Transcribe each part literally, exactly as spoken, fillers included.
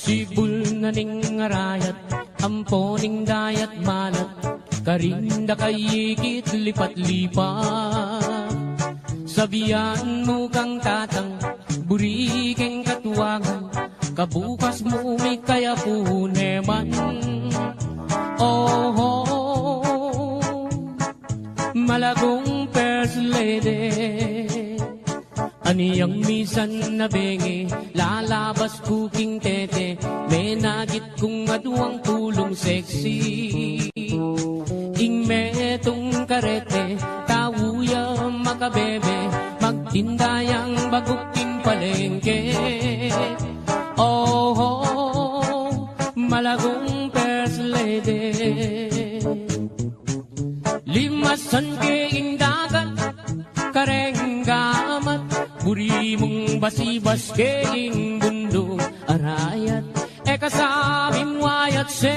Sibul na ning arayat, ampo ning dayat malat, karin da kayikit lipat-lipat. Sabian mu kang tatang, buri keng katuangan, kabukas mu mikayapu ne man. Oho, malagung first lady. Aniyang misan na bengi, lalabas ku king tete, menagit kung aduang pulung sexy. Ing metung karete, tau ya makabebe, magtinda yang baguk king palengke. Oho, malagung first lady. Limasan ke ing dagat, kareng gamat, buri mung basibas ke ing bundung arayat. E ka sa mimwayat se,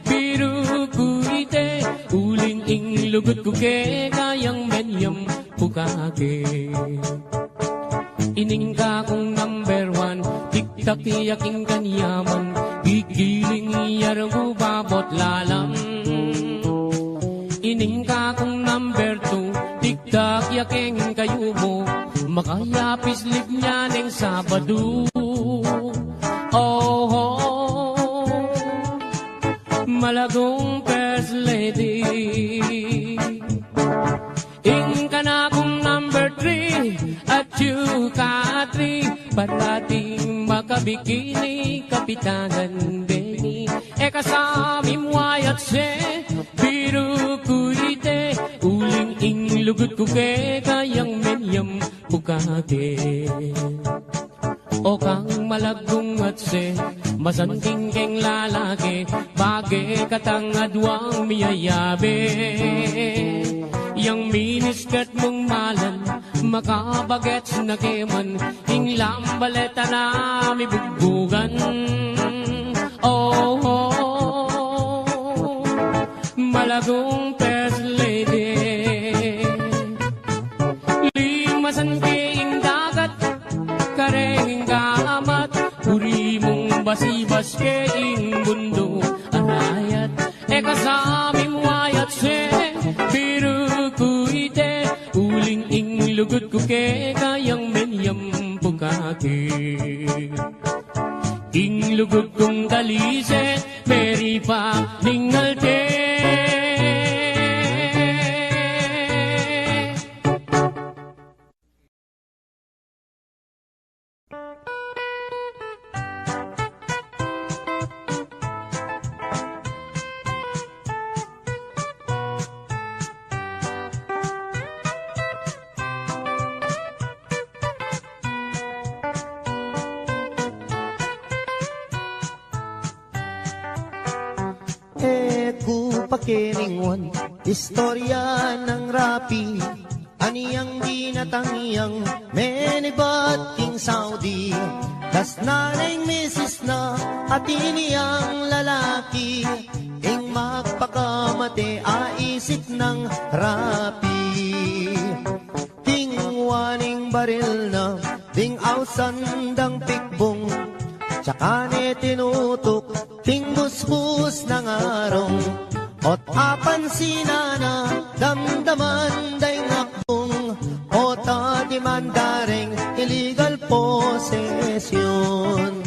biru ku ite, uling ing lugud ku keka yang menyampu ka ke. Ining kakung number one, tiktak ya king kanyaman, gigiling ya reng babot lalam. Ining kakung number two, tiktak ya keng kayumu, makayapis lib nya neng Sabadu. Oho, malagung first lady. Ing kanakung number three, at yuka three, parating makabikini, kapitanan beni. E ka sa mimwayat se, biru ku ite, uling ing lugud ku keka yang menyampu ka ke. O kang malaggung atse, masanting keng lalaki, bage katang aduang miyayabe. Yang miniskirt mung malan, makabagets na ke man, ing lambaleta na mibugbugan. Oh, oh, malaggung first lady. Limasan ke ing dagat, kareng gamat, buri mung basibas ke ing bundung arayat. E ka sa mimwayat se, biru ku ite, uling ing lugud ku keka yang menyampu ka ke. Ing lugud kung talise, meripa ning alte. E ku pa keningwan istorya nang rapi, aniyang binatang yang menibat king Saudi. Dasnan neng misis na, atin yang lalaki, ing magpakamate aisip nang rapi. Tingwa ning baril na ding ausan dang pikbung, tsaka ne tinutuk king busbus nang arung. Ot apansinan na, damdaman da ing akbung, ot adimanda reng illegal possession.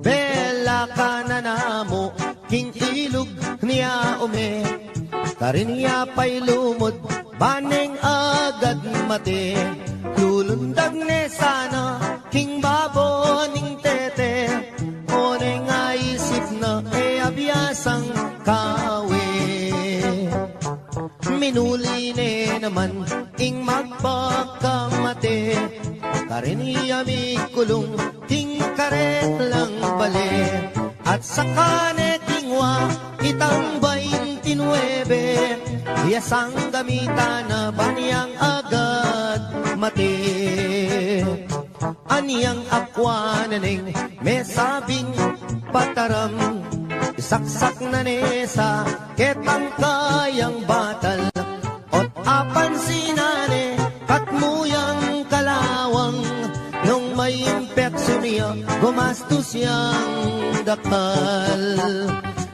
Bela ka na namu king ilug nia ume, karin ya pay lumud, ban neng agad mate. Lulundag ne sana king babo ning tete, o neng aisip na e abiasang kawe. Minuli ne naman ing magpakamate, karin ya mikulung king karelang bale. At saka ne tingwa itang baintinuebe, ya sang gamitan na ban yang agad mate. Anyang akwa na neng mesabing pataram, isaksak na ne sa ketang kayang batal. Ot apansinan ne, katmu yang kalawang, nung may impeksyon gumastus yang dakal.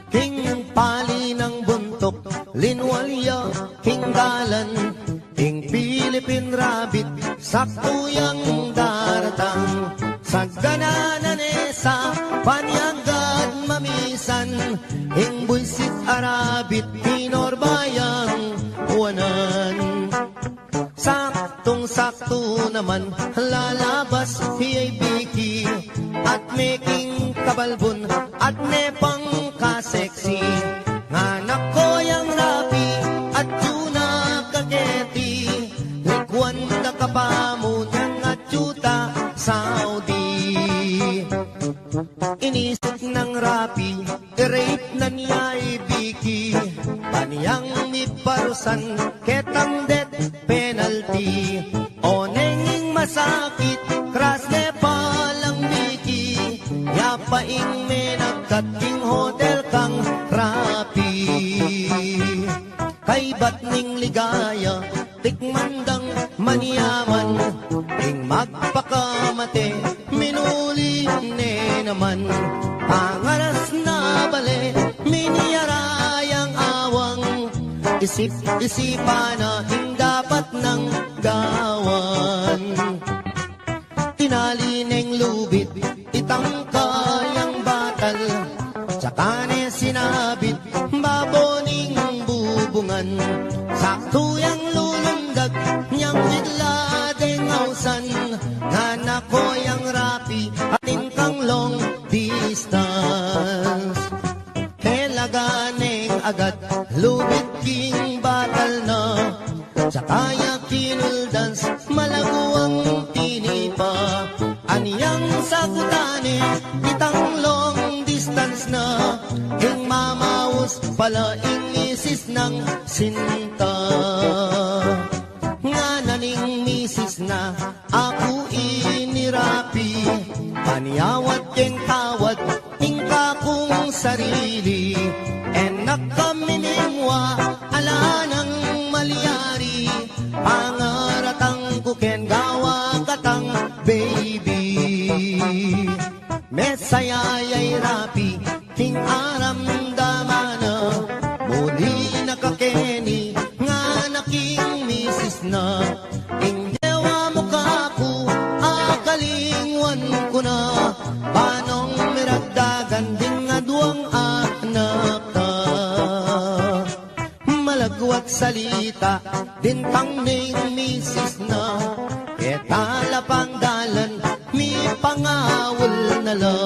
King pali nang buntuk, linwal ya king dalan. Ing Philippine Rabbit, saktu yang daratang. Sagana na ne sa panyagad mamisan, ing buisit a rabbit, pinorbayang wanan. Saktung-saktu naman, lalabas ya i Vicky, at meking kabalbun, at ne pang ka-sexy. Nganako yang Rapi, atyu na kaketi, likwan da ka pa mu nyang atyu ta Saudi. Inisip nang Rapi, i-rape na niya i Vicky, ban yang miparusan ketang death penalty. O neng ing masakit, kras ne palang Vicky, ya pa ing menagkat king hotel kang Rapi. Kaybat ning ligaya, tikman dang manyaman, ing magpakamate, minuli ne naman. Pangaras na bale, minyara yang awang, isip-isipan na ing dapat nang gawan. Tinali neng lubid, itang kayang batal, tsaka ne sinabit babo ning bubungan. Saktu yang lulundag, nyang bigla deng ausan, nganako yang Rapi, atin kang long distance. Kelaga neng agad lubid king batal na, tsaka ya kinuldans, malaguang tinipa. Anyang sagutan ne, itang long distance na, ing mamaus pala ing misis nang sinta. Ngana ning misis na, aku ini Rapi, panyawad keng kawad ing kakung sarili. E na ka mimimwa, ala nang malyari, pangaratang ku ken gawa katang baby. Mesaya ya i Rapi, king aramdaman na, muli na ka keni, ngana king misis na. Ing dewa mu kaku, akalingwan ku na, banong miragdagan ding aduang anak ta. Malagwat salita, dintang ning misis na, e tala pang dalan, mipangawul na la.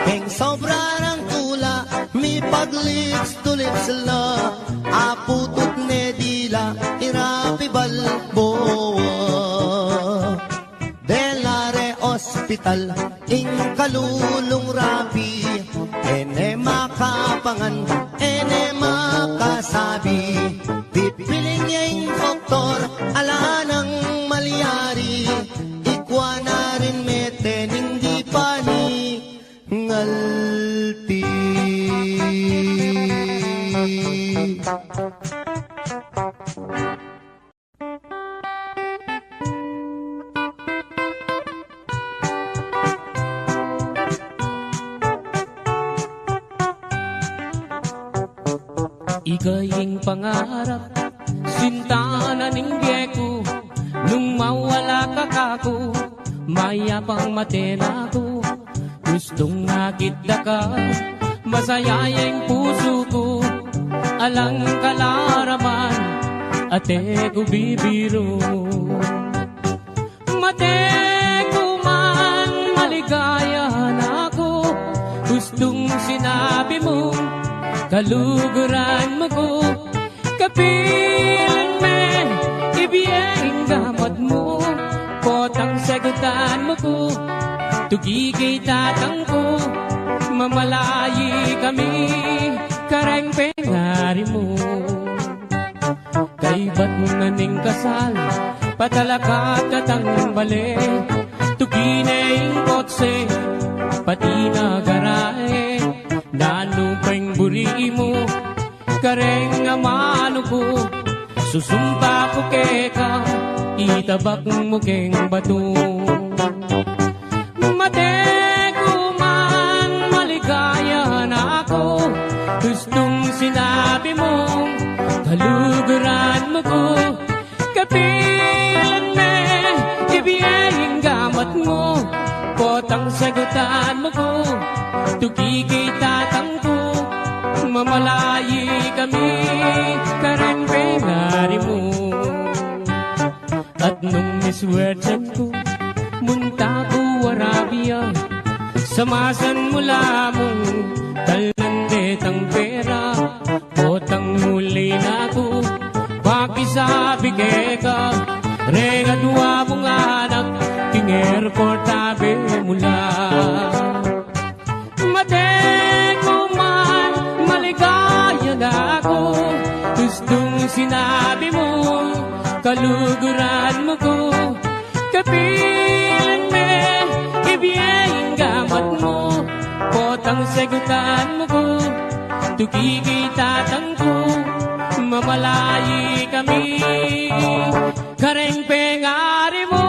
Keng sobra nang tula, mipag-lips to lips la, aputut ne dila, i Rapi Balboa. Dela re ospital, ing kalulung Rapi, e ne makapangan, e ne makasabi. Pipiling ya ing doktor, ala nang malyari, ikwa na rin mete ning di pa ni ngalti. Ika ing pangarap, sinta na ning bie ku, nung mawala ka kaku, mayapang mate na ku. Gustung makit da ka, masaya ya ing pusu ku, alang kalaraman, ate ku bibiru. Mate ku man, maligaya na ku, gustung sinabi mu, kaluguran mu ku, kapilan me, ibie ing gamat mu, potang sagutan mu ku, tugi kay tatang ku, mamalayi kami, kareng pengari mu. Kaybat na ning kasal, patalakat katang bale, tugi ne ing kotse, pati na garahe, nanu pa ing buri mu, kareng amanu ku, susumpa ku keka, itabak mu keng batu. Mate Luguran mu ku, kapilan me, ibie ing gamat mu, potang sagutan mu ku, tuki kitatan ku, mamalayi kami, kareng pengari mu. At nung miswerten ku, munta ku Arabia, samasan mu la mung talnan detang pera, potang muli na ku, pakisabi keka, reng adua mung anak, king airport abe mu la. Mate ku man, maligaya na ku, tustung sinabi mu, kaluguran mu ku, kapilan me, ibie ing gamat mu, potang sagutan mu ku, tuki kitatan ku, mamalayi kami, kareng pengari mu.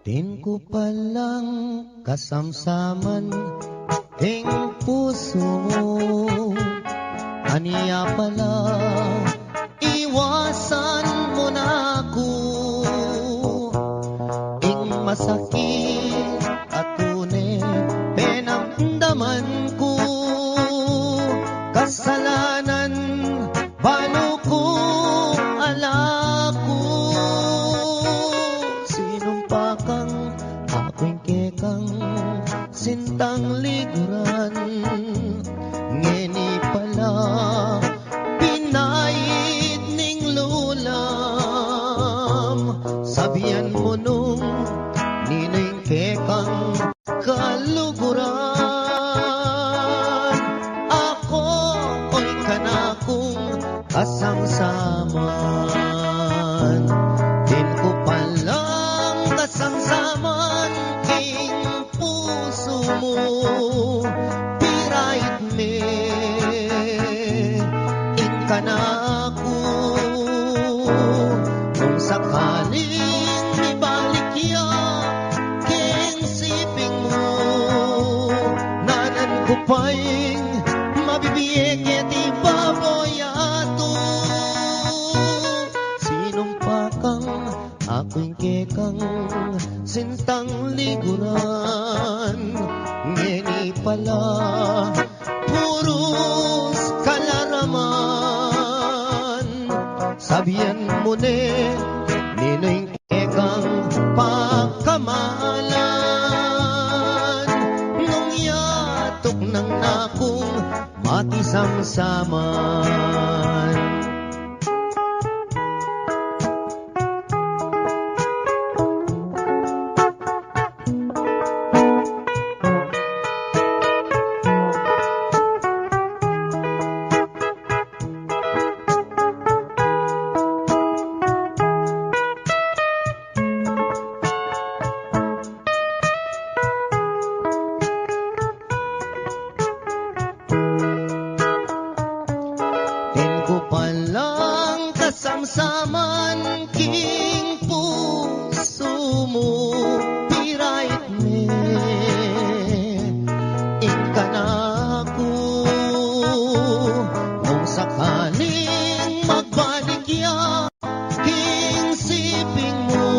Atin ku palang kasamsaman king pusu mu, ania pala iwasan mu na ku, ing masakit a tune penamdaman ku, kasalanan balu ku ala ku, sinumpa kang aku ing kekang sintang liguran. Ngeni pala pinait ning lulam, sabian mu nung ninu ing kekang kaluguran. Aku o ing kanakung kasamsaman, atin ku palang kasamsaman king pusu mu, pirait me ing kanaku. Nung sakaling mibalik ya king siping mu, nanan ku pa ing mabibie keti baboy yatu. Sinumpa kang aku ing kekang sintang liguran. Ngeni pala purus kalaraman, sabian mu ne ninu ing kekang pakamalan. Nung yatuk nang nakung makisamsaman. Atin ku palang kasamsaman king pusu mu, pirait me ing kanaku. Nung sakaling magbalik ya king siping mu,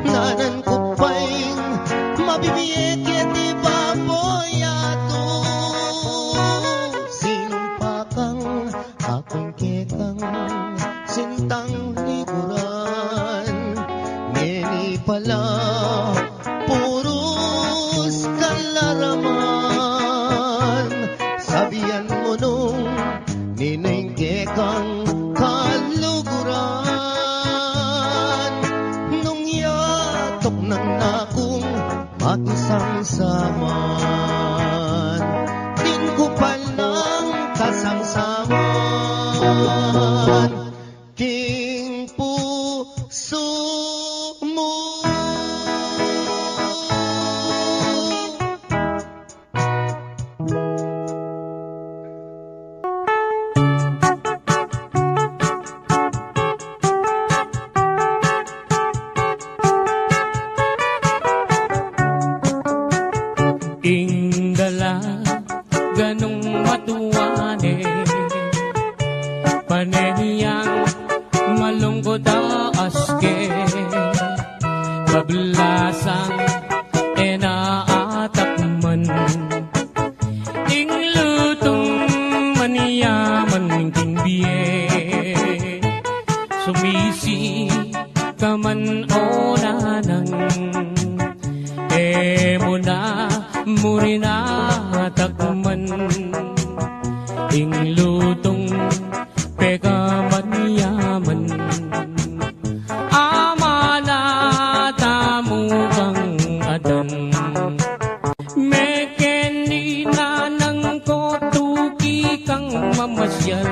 nanan ku pa ing mabibie keti baboy yatu. Sinumpa kang aku ing kekang sintang liguran. Ngeni pala purus kalaraman, sabian mu nung ninu ing kekang kaluguran. Nung yatuk nang nakung makisamsaman, atin ku palang kasamsaman king pusu mu. Kablasang e na atakman ing lutung manyaman king bie. Sumisi ka man o nanang, e mu na murin atakman ing lutung pekamanyaman. Amana tamu kang adan. Mekeni nanang ko, tuki kang mamasyal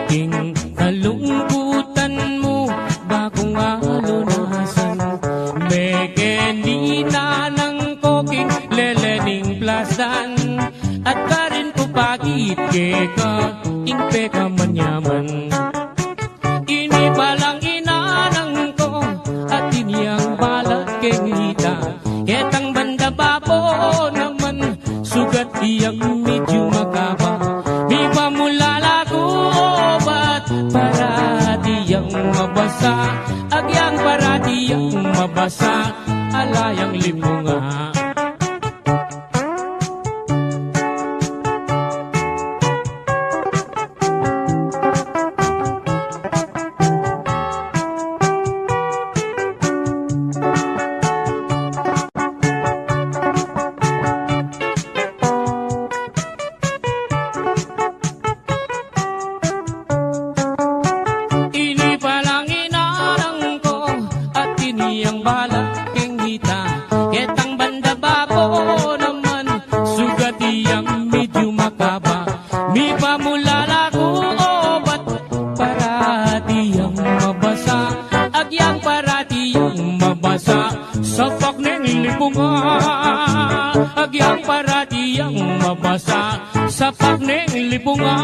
king kalungkutan mu, bakung alunasan. Mekeni nanang ko king lele ning plasdan, at karin ku pakit keka ing pekamanyaman. Ini palang inanang ko, atin yang balat keng hita. Ketang banda babo naman, sugat yang medyu makaba. Mipamulala ku obat, parati yang mabasa. Agyang parati yang mabasa, ala yang lipunga. Ini palang inanang ko, atin yang balat keng hita. Ketang banda babo naman, sugat yang medyu makaba. Mipamulala ku obat, parati yang mabasa. Agyang parati yang mabasa, sapak neng lipunga. Agyang parati yang mabasa, sapak neng lipunga.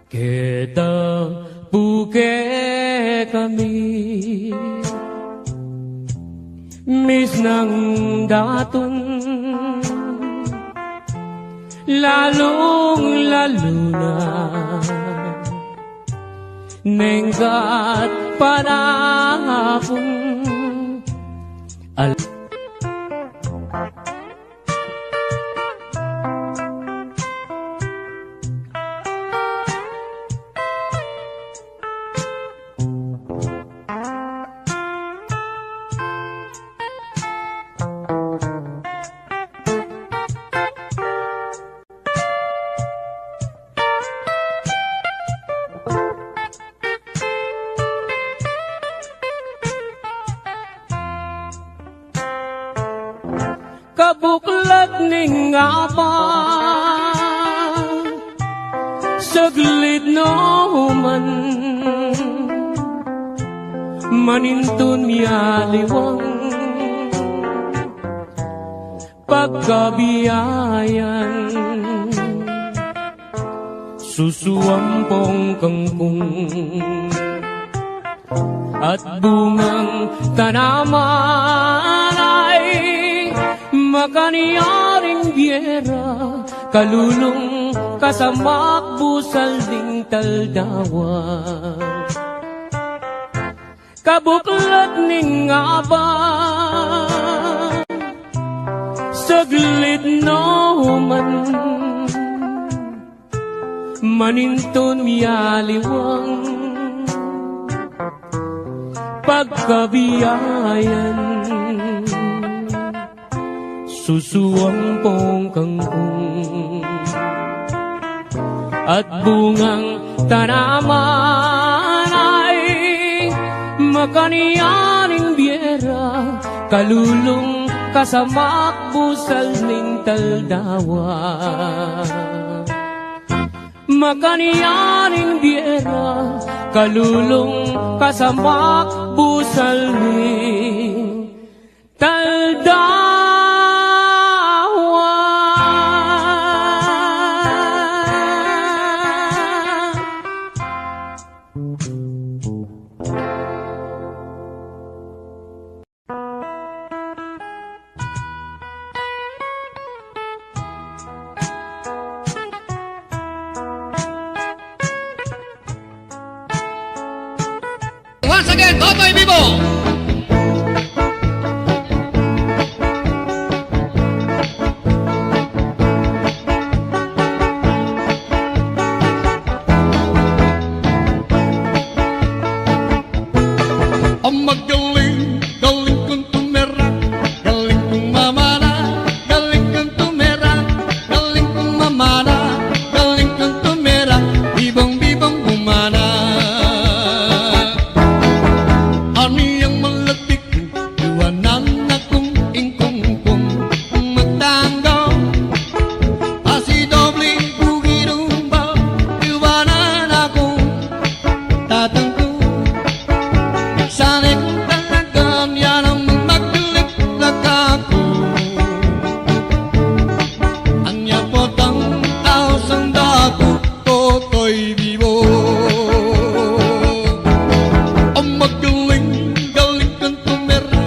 Keta pu kekami, misnang datun, lalung-lalu na neng kat panapun. Al- Kabuklat ning abang, saglit no man, manintun mialiwang pagkabiayan. Susuampong kangkung at bungang tanaman ay makanyaring biyera, kalulung, kasamak, busal ding taldawa. Kabuklat ning abang, saglit no man, manintun mialiwang pagkabiayan. Susuampong kangkung at bungang tanaman ay makanyaring biyera, kalulung, kasamak, busal ning taldawa. Makanyaring biyera, kalulung, kasamak, busal ning taldawa. Sige, Totoy Bibo! Ang magaling, galing kung tumera, galing kung mamana, galing kung tumera, galing kung mamana, galing kung tumera, bibong-bibong bumana. Ani yang malatik, iwanan akung ingkungkung magtanggaw. Asi doble bugi rumba, iwanan akung tatangku. Sane kung talagan yan ang magdilik na kaku. Anya potang ausang daku, Totoy Bibo. Ang magaling, galing kang tumera,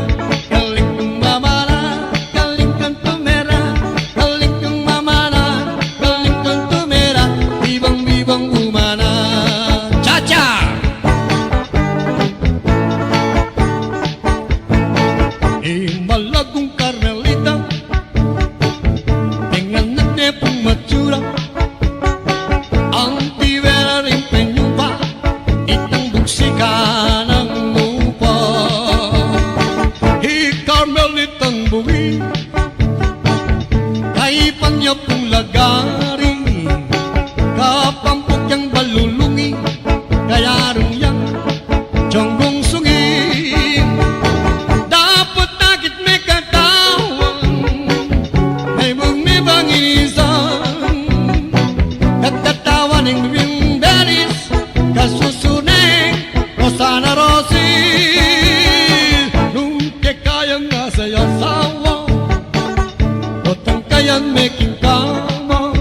galing kang mamana, galing kang tumera, galing kang mamana, galing kang tumera, bibong-bibong bumana. Cha-cha! E, malagung Carmelita, tinganak ne pung matsura, ang tiwera ring penyuba, itang buksikan ang lupa. Hi Carmelitang bugi, kaipan ya pung lagari, kapampuk yang balulungi, kayarung yang Jonggung sungi, dapot akit me katawan, me bung me banginisan, kakatawan ing bibing belis, kasusuneng Rosana Rosi. Nung kekayang asawa, potang kayan me king kama,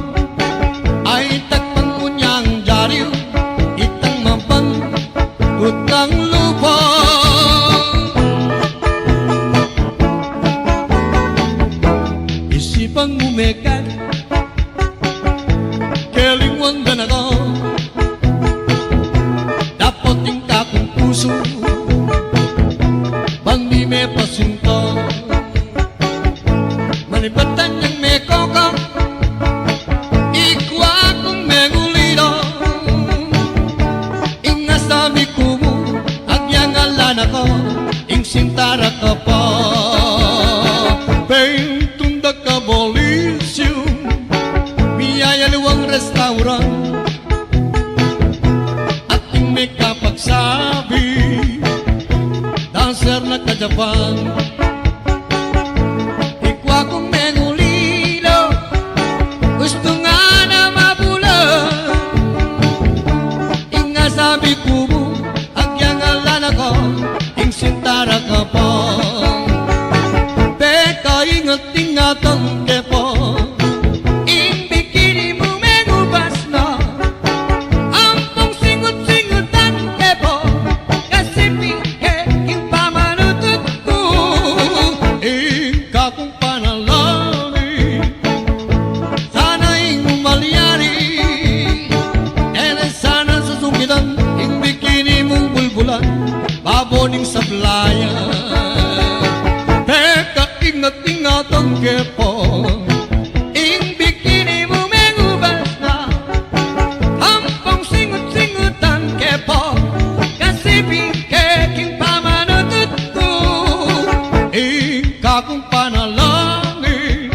ay takpan mu nyang jariw, itang maban utang lupa. Isipan mu me ka, kelingwan da na ka, dapot ing kakung pusu, ban di me pasinta. Manibatan yang me koka, ikwa kung mengulila. Ing asabi ku mu, agyang ala na ka, ing sinta ra ka pa. Peng tunda ka bolisiu, miyayaliwang restaurant. Ating me kapagsabi, dancer na ka Japan. Ikwa kung mengulila, gustu nga na mabula. Ing asabi ku mu, agyang ala na ka, ing sinta ra ka pa. Peka ingat-ingatan ke pa. Ing bikini mu mengubas na, ampong singut-singutan ke pa, kasi pike king pamanutut ku. Ing kakung panalangin, sana ing malyari, e ne sana susungitan ing bikini mung bulbulan, babo ning sablayan. Peka ingat-ingatan ke pa, ing bikini mu mengubas na, ampong singut-singutan ke pa, kasi pike king pamanutut ku. Ing kakung panalangin,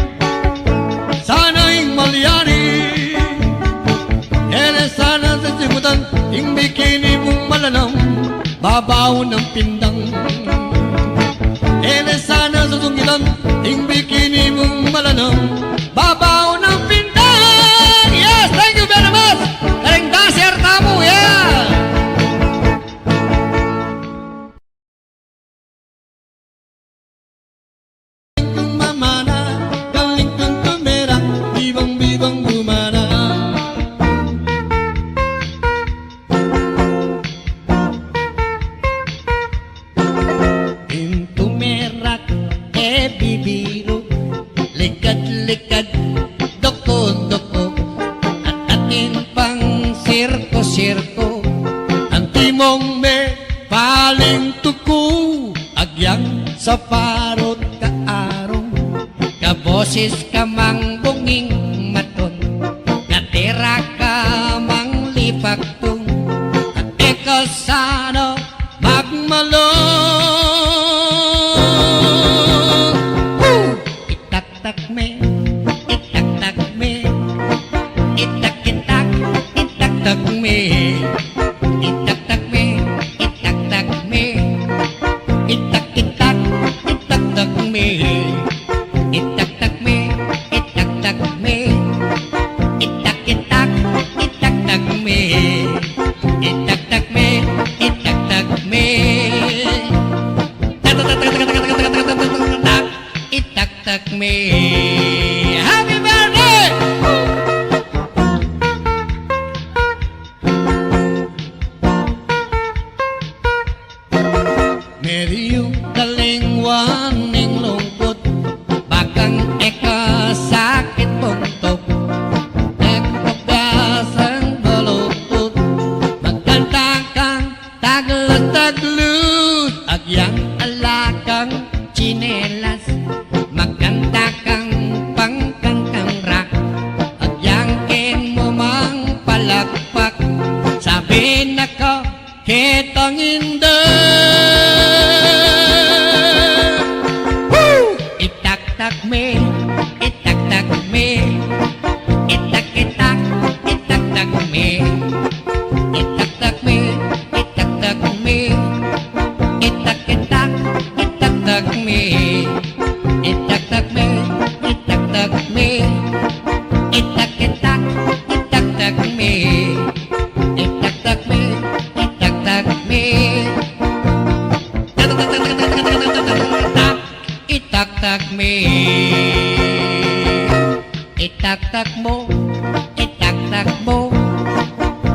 sana ing malyari, e ne sana susungitan ing bikini mung malanam, babaw nang pindang. E ne sana susungitan ing bikini mung malanam, babaw nang pindang. Yes, thank you very much. Karing dancer tamu, yeah. Galing kung mamana, galing kung tumera, bibang-bibang bumana. Ing tumera e bibiru, likad-likad, doko-doko, at atin pang sirko-sirko, antimong me paling Parut ka arung, kaboses ka mang bunging matun, natira ka mang lipaktung, at e ka sana magmalung. Hu! Itaktak me, itaktak me, itak-itak, itaktak me, itaktak me, itaktak me, itak-itak, itaktak me, itaktak me, itaktak me, itak-itak, itaktak me, itaktak me, itaktak me. Itaktak me. Happy birthday! Meriyu dalingwan ning lungkut, bakang e ka sakit buntuk, e ka basang balukut, magkanta kang taglas-taglut, agyang ala kang tsinelas, magkanta kang pangkantang rock, agyang ken mu mang palakpak, sabi na ku ketang inda. Woo! Itaktak me, itaktak me, itak-itak, itaktak me, itaktak me, itaktak me, itak-itak, itaktak me, itaktak me, itaktak me, itak-itak, itaktak me, itaktak me, itaktak me. Itaktak me. Itaktak mu, itaktak mu,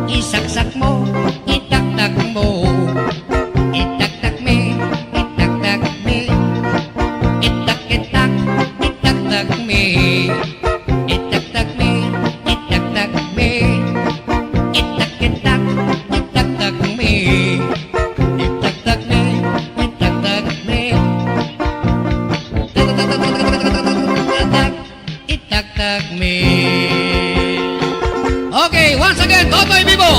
isaksak mu, itaktak mu. Itaktak me, itaktak me, itak-itak, itaktak me, itaktak me, itaktak me, itak-itak, itaktak me, itaktak me, itaktak me. Itaktak me. Okay, once again, Totoy Bibo.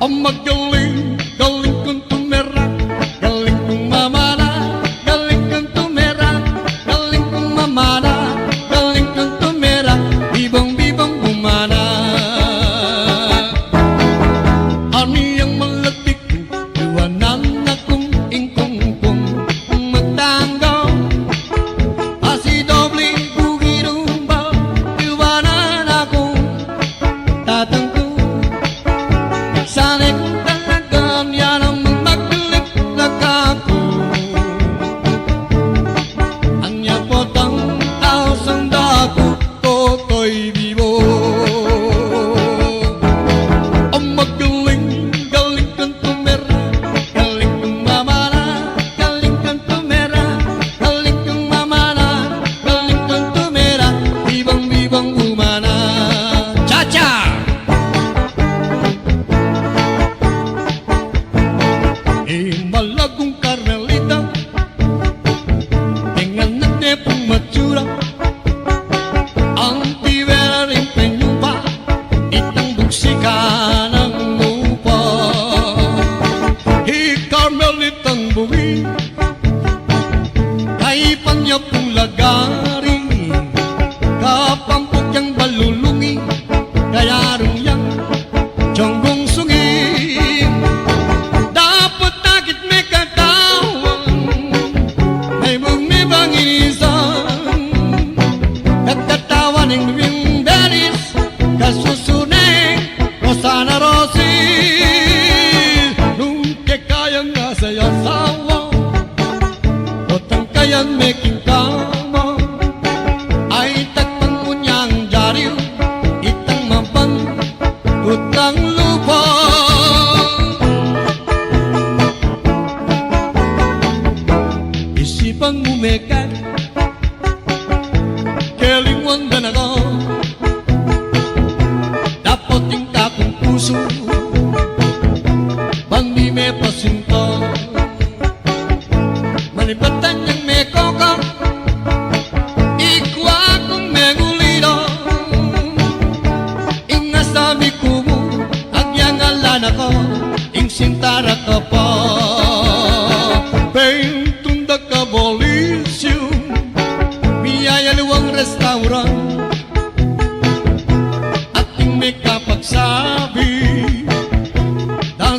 Ang magaling, galing kung tumira, galing kung mamana, galing kung tumira, galing kung mamana, galing kung tumira, bibong-bibong bumana. Ani yang maletik, iwanan akung ingkungkung magtanggaw, asi doble bugirumba, iwanan akung tatangku. Sane kung talagan yan ang magdilik na kaku. Anya potang ausang daku, Totoy Bibo. Ang magaling, galing kang tumira, galing kang mamana, galing kang tumira, galing kang mamana, galing kang tumira, bibong-bibong bumana. Cha-cha! E, malagung Carmelita, dengan nagdepung matsura, ang tiwera ring penyupa, itang buksikan ang lupa. Hi Carmelitang bungi, kaipan ya pung lagari, kapampuk yang balulungi, kayarung yang jonggung sungi. Dapot akit me katawan, may bug me bang inisan, kakatawan ing bibing belis, kasusune, Rosana Rosi. Nung kekayang nasa yasawa, potang kayan me king kama, ay takpan mu nyang jariu, itang mapan utang lupa. Isipan mu mekad,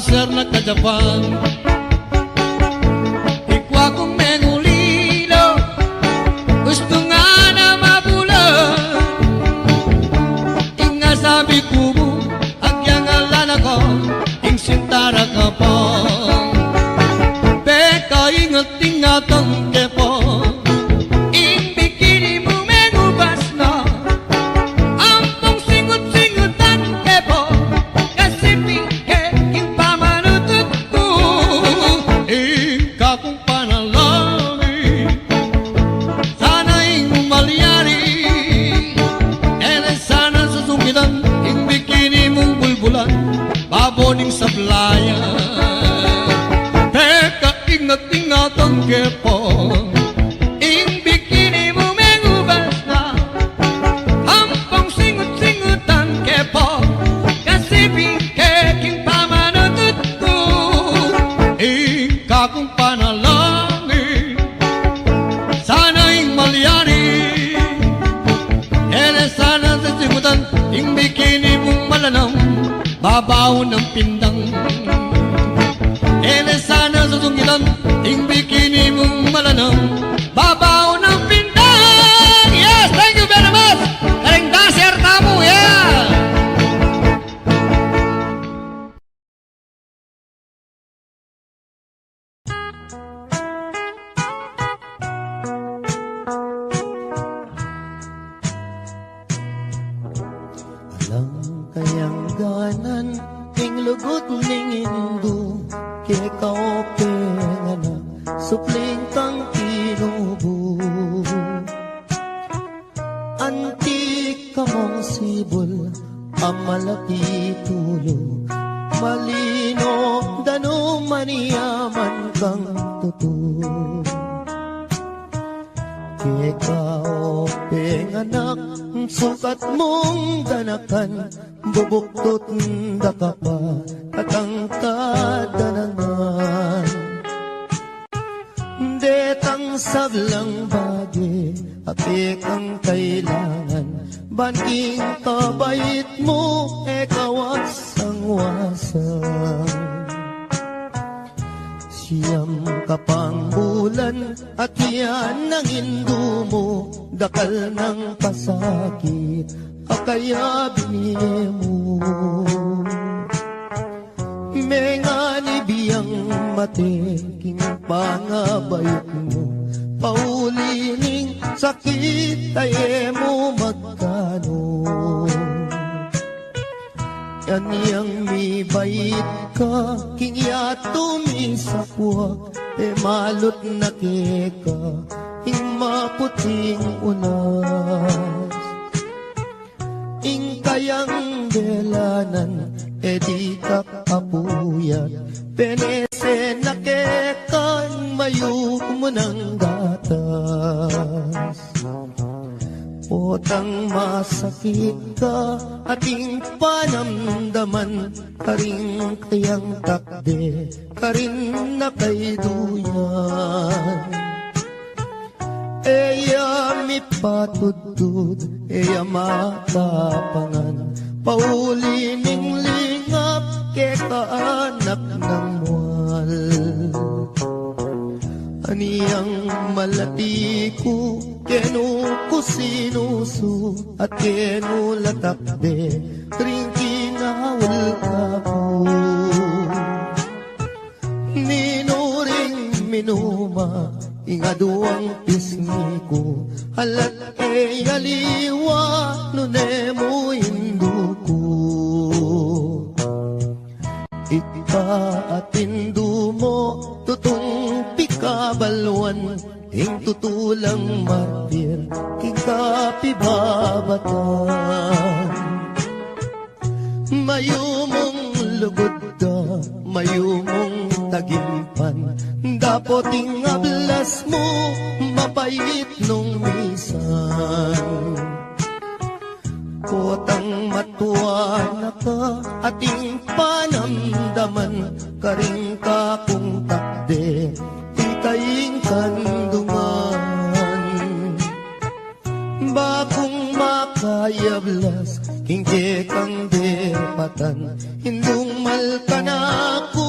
Sir na ka Japan, ikwa kung mengulilo, gustu nga na mabulan. Ing asabi ku mu, agyang ala na ko, ing sinta ra ka pa. Pekaingat-ingatan ke pa. Ing bikini mu mengubas na, ampong singut-singutan ke pa. Kasi pike king pamanutut ku, ing kakung panalangin, sana ing malyari. E ne sana susungitan ing bikini mung bulbulan, babo ning sablayan. Pekaingat-ingatan ke pa. Ing bikini mu mengubas na, ampong singut-singutan ke pa. Kasi pike king pamanutut ku, ing kakung panalangin, sana ing malyari. E ne sana susungitan ing bikini mung malanam, babaw nang pindang. E ne sana susungitan ing bikini mung malanam, babaw nang pindang. Yes, thank you very much. Karing dancer tamu, yeah. Alang kayang ganan ing lugud ning indu, keka o penganak, supling kang tinubu. Anti ka mung sibul, a malati tulu, malino danuman, yaman kang tutu. Keka o penganak, sukat mung ganakan, bubuktut da ka pa, katangkad da naman. Detang sablang bage a kekang kailangan, ban king kabait mu e ka wasang-wasang. Siyam ka pang bulan, at yan ang indu mu, dakal nang pasakit a kaya bini mu. Menganib yang mate king pangabait mu, pauli ning sakit a e mu magkanu. Anyang mibait ka king yatu misakwak, e malut na keka ing maputing unas. Ing kayang delanan e dika apuyat, penese na keka ing mayumu nang gatas. Potang masakit ka, ating panamdaman, karing kayang takde, karin na kaiduyan. E ya mipatudtud, e ya matapangan, pauli ning lingap keka anak nang mual. Anyang malati ku, kenu ku sinusu, at kenu la takde ring kinaul kaku. Ninu ring minuma ing aduang pisngi ku, alat e aliwa nune mu indu ku. Ika at indu mu tutung pikabaluan ing tutu lang martir king kapibabatan. Mayumung lugud da, mayumung tagimpan, dapot ing ablas mu mapait nung misan. Potang matua na ka, ating panamdaman, karing kakung takde, ika ing kandungan. Bakung makayablas king kekang depatan, indung mal kanaku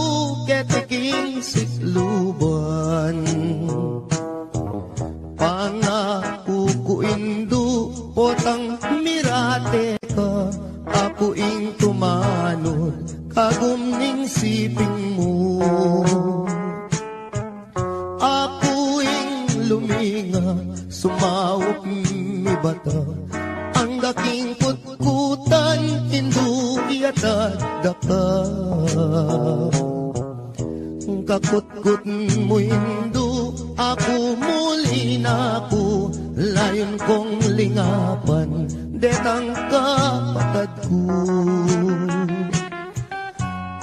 Aking kutkutan, indu, iyatad da ka. Kakutkut mu, indu, aku muli na ku, layun kung lingapan detang kapatad ku.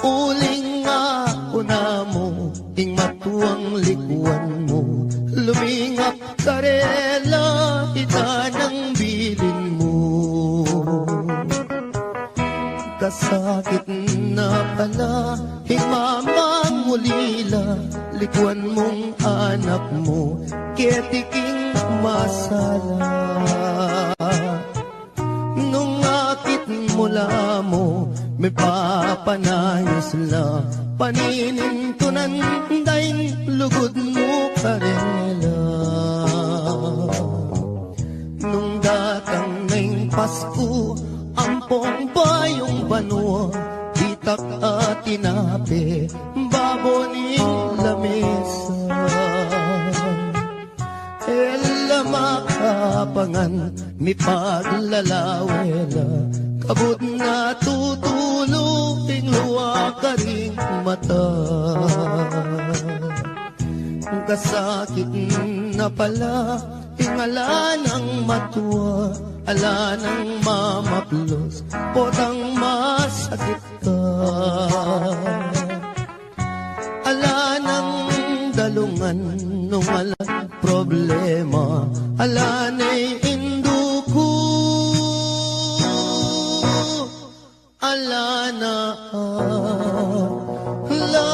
Uling aku na mu, ing matuang likuan mu, lumingap karela, ita nang bilin mu. Kasakit na pala ing mamang ulila, likuan mung anak mu, keti king masala. Nung akit mu la mu, mipapanayus la, paninintunan da ing lugud mu karela. Nung datang na ing Pasku, ampong bayung banua, ditak a tinape, babo ning lamesa. E la makapangan, mipaglalawe la, kabud na tutulu ing luwa karing mata. Kasakit na pala ing ala nang matua, ala nang mamaplos, potang masakit ka. Ala nang dalungan nung alang problema, ala na'y indu ku, ala na, ala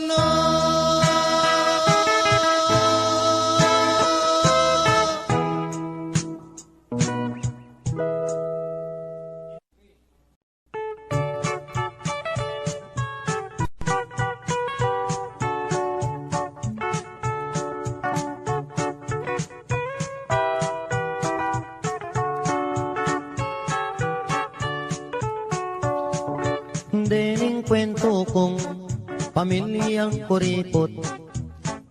na. Dening kwentu kung pamilyang kuriput,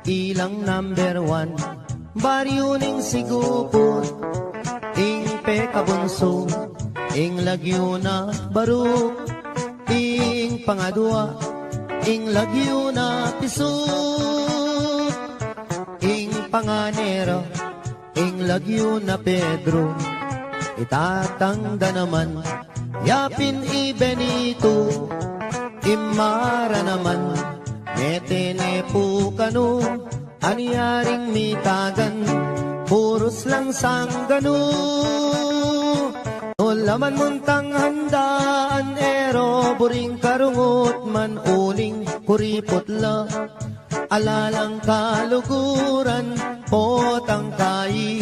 ilang number one, baryu ning Siguput, ing pekabunsu, ing lagyu na Baruk, ing pangadua, ing lagyu na Pisut, ing pangane ra, ing lagyu na Pedro. I tatang da naman, yapin i Benito, i mama ra naman, mete ne pu kanu, anya ring mitagan, purus lang sangganu. Nung laman muntang handaan, e ro buring karungut man, uling kuriput la, ala lang kaluguran, potang kai,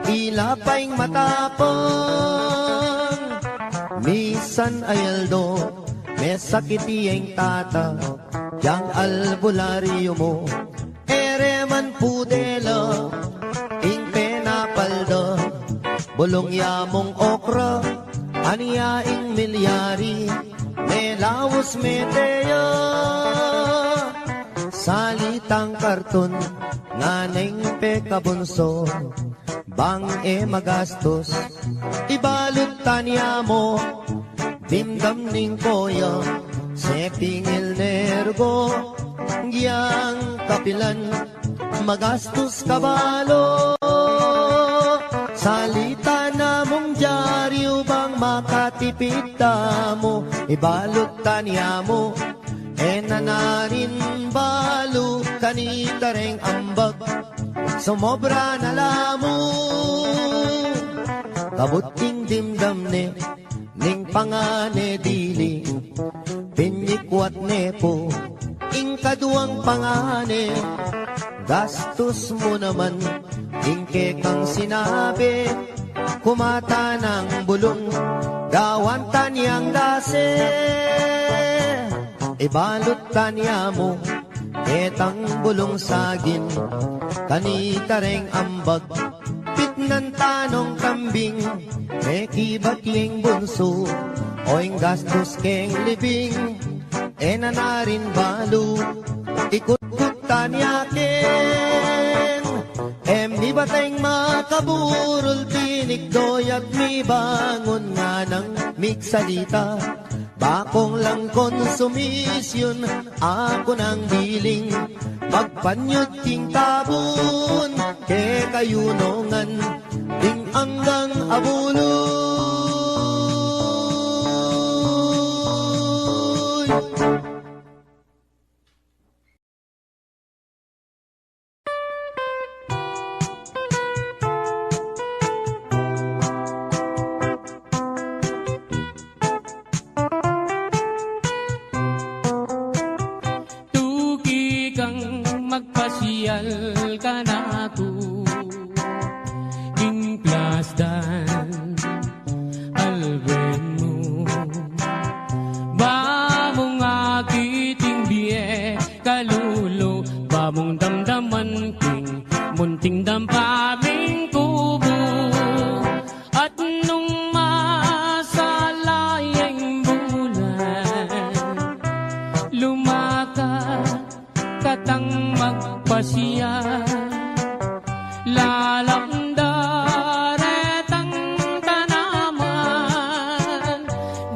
ila pa ing matapang. Misan a aldo, mesakit ya ing tata, yang albularyu mu, e re man pudela, ing penapalda, bulung ya mung okra, anya ing milyari, melaus mete ya. Salitang karton, ngana ing pekabunsu, bang e magastus, ibalut tana mu, dimdam ning koya, sepingil ne rugo, yang kapilan, magastus ka balu. Salita na mung dyaryu, bang makatipid tamu, ibalut tana mu, e na narin balu, kanita reng ambag, sumobra na la mu. Kabud ing dimdam ne ning pangane dili, pinikwat ne pu ing kaduang pangane. Gastus mu naman ing kekang sinabi, kumata nang bulung, gawan tana yang dase. Ibalut tana mu, ketang bulung saging, kanita reng ambag, pitnan tanung kambing, mekibat ya ing bunsu, o ing gastus keng libing, e na narin balu, ikutkut tana ken, e mi Teng makaburul, tinikdo ya't mibangun, nganang migsalita. Bakong lang konsumisyun, aku nang biling, magpanyut king tabun, kekayu ngan ding anggang abulul. Tuki kang magpasyal kanaku king plasdan, alwen mu. Ba mung akit ing bie kalulu, ba mung damdaman king munting dampa ming kubu. At nung masala ya ing bulan, lumakat katang magpasyal, lalapda retang tanaman,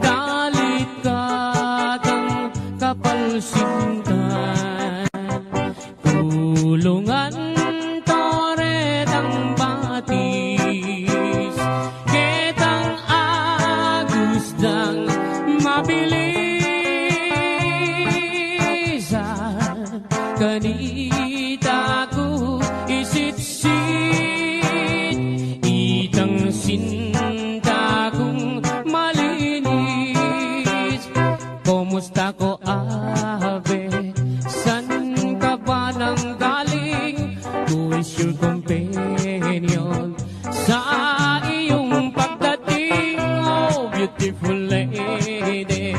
dalit katang kapalsintan. Kulungan to retang batis, ketang agus dang mabilisan. Kanita ku isitsit itang sinta kung malinis. Kumusta ko, Ave? San ka ba nang galing? Who is your companion? Sa iyong pagdating, oh beautiful lady,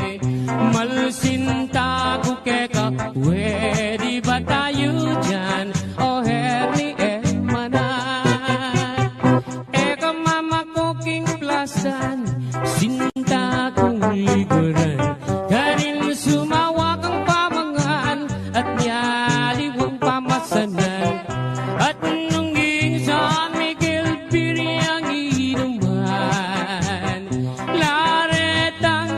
malsinta ku keka, pwede ba tayo diyan? O herni e manan. E ka mamaku king plasdan, sinta kung liguran. Karin sumawa kang pamangan at nyaliwang pamasanan. At nung ing San Miguel Beer yang inuman, la retang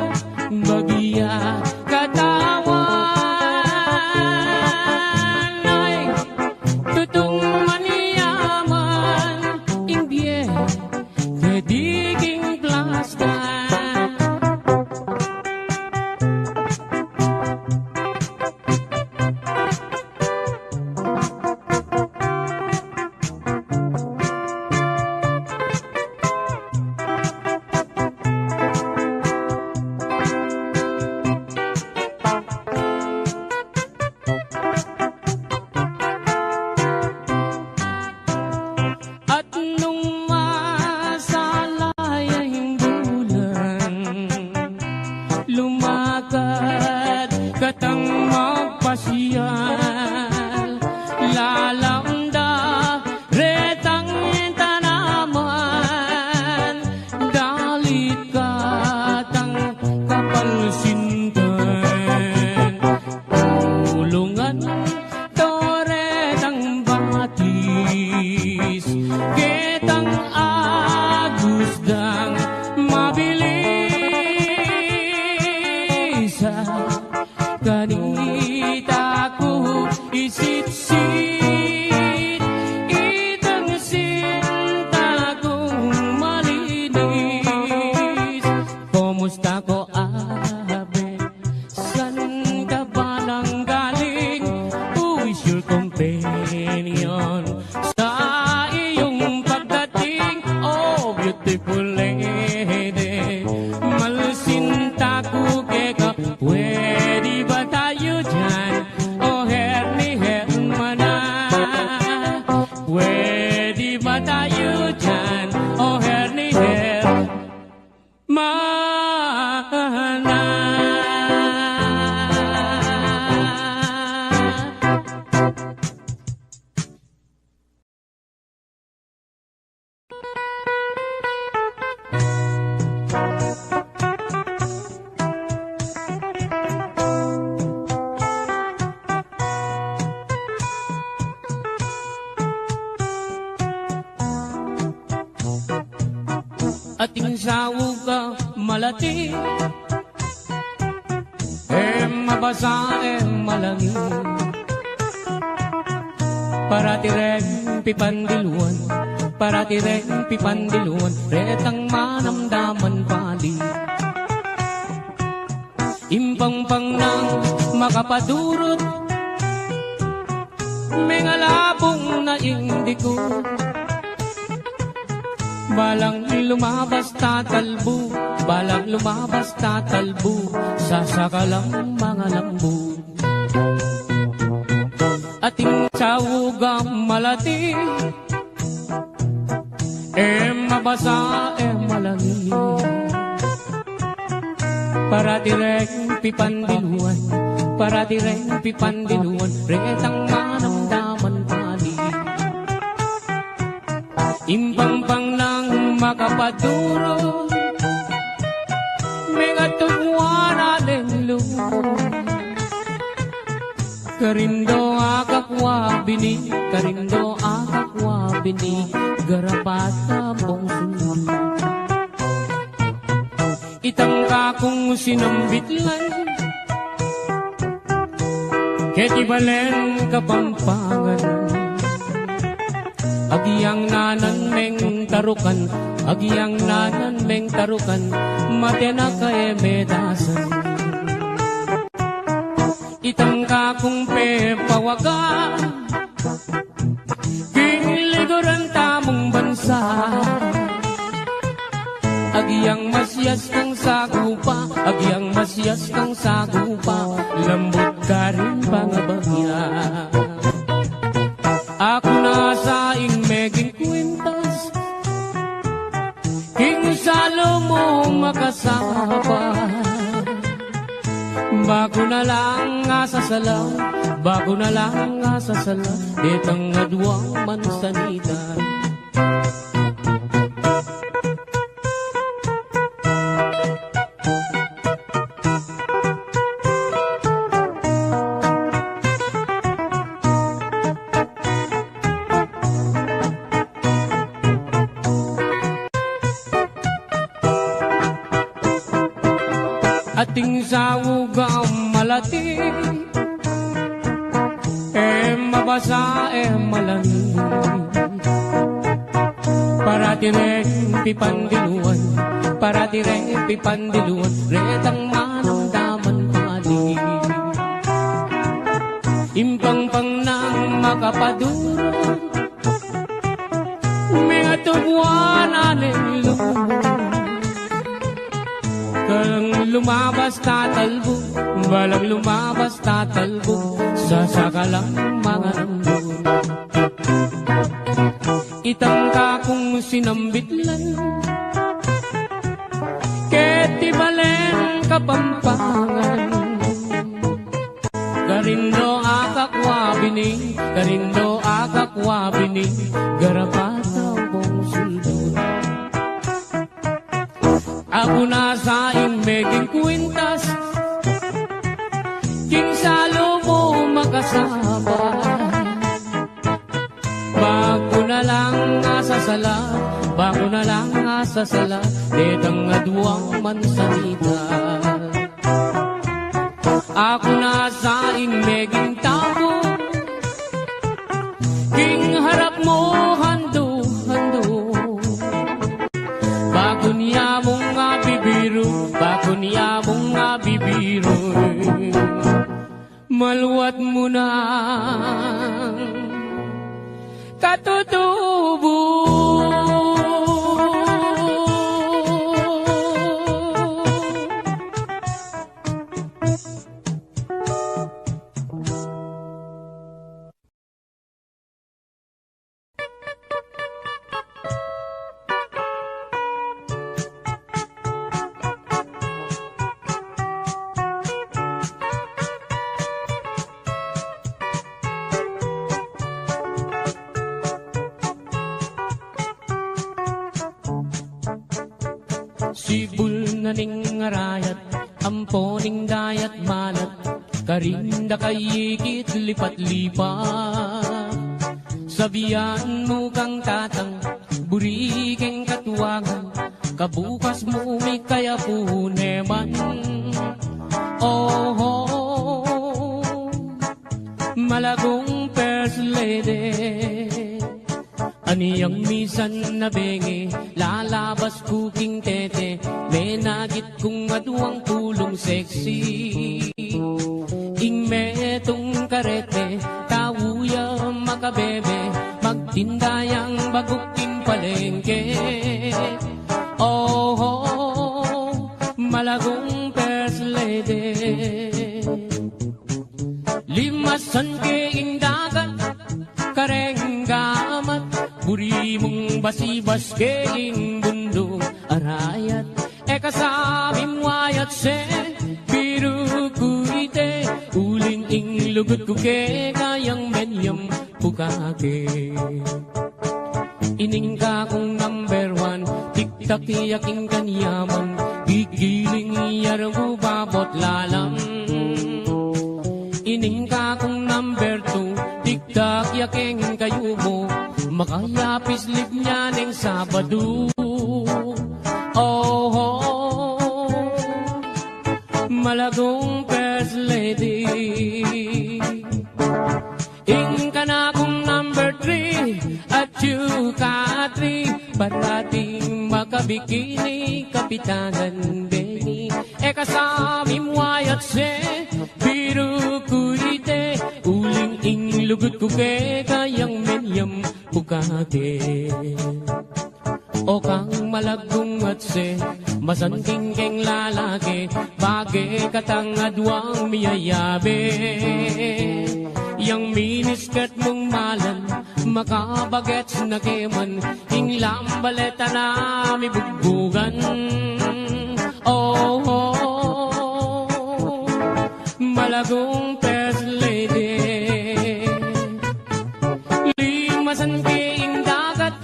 bagya katawan. Ay, tutung manyaman ing bie keti king plasdan. At nung masala ya ing bulan, Ating saug a malati, e mabasa, e malangit. Parati reng pipandiluan, parati reng pipandiluan, retang manamdaman pali. Impangpang nang makapadurut, mengalabung na ing dikut. Balang lumabas tatalbu, balang lumabas tatalbu, sasakalang mangalambu. Ating saug a malati, e mabasa, e malangit. Parati reng pipandiluan, parati reng pipandiluan, retang manamdaman pali. Impangpang nang makapadurut, mengatugwa na ning lub. Karindo akakwa bini, karindo akakwa bini, garapat a bong sundu. Itang kakung sinambit lan, keti balen Kapampangan. Agyang nanan meng tarukan, agyang nanan meng tarukan, mate na ka e medasan. Itang kakung pepawaga, king liguran tamung bansa. Agyang masias kang sagupa, agyang masias kang sagupa, lambut karing pangabagya. Aku na sa ing meging kwintas, king salu mu makasaba. Baku na lang a sasala, baku na lang a sasala, detang aduang mansanita. Ating saug a malati, e mabasa, e malangit. Parati reng pipandiluan, parati reng pipandiluan, retang manamdaman pali. Impangpang nang makapadurut, mengatugwa na ning lub. Kalang lumabas tatalbu, balang lumabas tatalbu, sasakalang mangalambu. Itang kakung sinambit lan, keti balen Kapampangan. Karindo akakwa bini, karindo akakwa bini, garapat a bong sundu. Aku na sa ing meging kwintas, king salu mu makasaba. Baku na lang a sasala, baku na lang a sasala, detang aduang mansanita. Aku na sa ing meging tamu, king harap mu handu-handu. Baku nia mung abibiru, baku nia mung abibiru, maluat mu nang katutubu. Sibul na ning arayat, ampo ning dayat malat, karin da kayikit lipat-lipat. Sabian mu kang tatang, buri keng katuangan, Kabukas mu mikayapu ne man. Oho, malagung first lady. Anyang misan na bengi, lalabas ku king tete, menagit kung aduang pulung sexy. Ing metung karete, tau ya makabebe, magtinda yang baguk king palengke. Oho, malagung first lady. Limasan ke ing dagat, kareng gamat, buri mung basibas ke ing bundung arayat. E ka sa mimwayat se, biru ku ite, uling ing lugud ku keka yang menyam pukake. Ining kakung number one, tiktak ya king kanyaman, gigiling ya rung bubabot lalam. Ining kakung number two, tiktak ya king kayumu, makayapis lig nya neng Sabadu. Oho, malagung first lady. Ing kanakung number three, at yuka three, parating makabikini, kapitanan bengi. E ka sa mimwayat se, biru ku ite, uling ing lugud ku keka yang menyam pukake. O kang malagung atse, masanting keng lalaki, bage katang aduang miyayabe. Yang miniskirt mung malan, makabagets na ke man, ing lambaleta na mibugbugan. Oh, malagung first lady. Limasan ke ing dagat,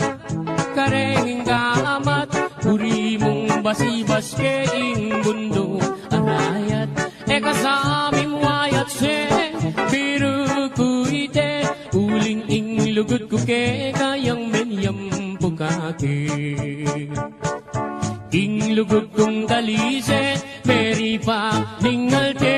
kareng gamat, buri mung basibas ke ing bundung arayat. E ka sa mimwayat se, biru ku ite, uling ing lugud ku keka yang menyam pukake. Ing lugud kung talise, meripa ning alte.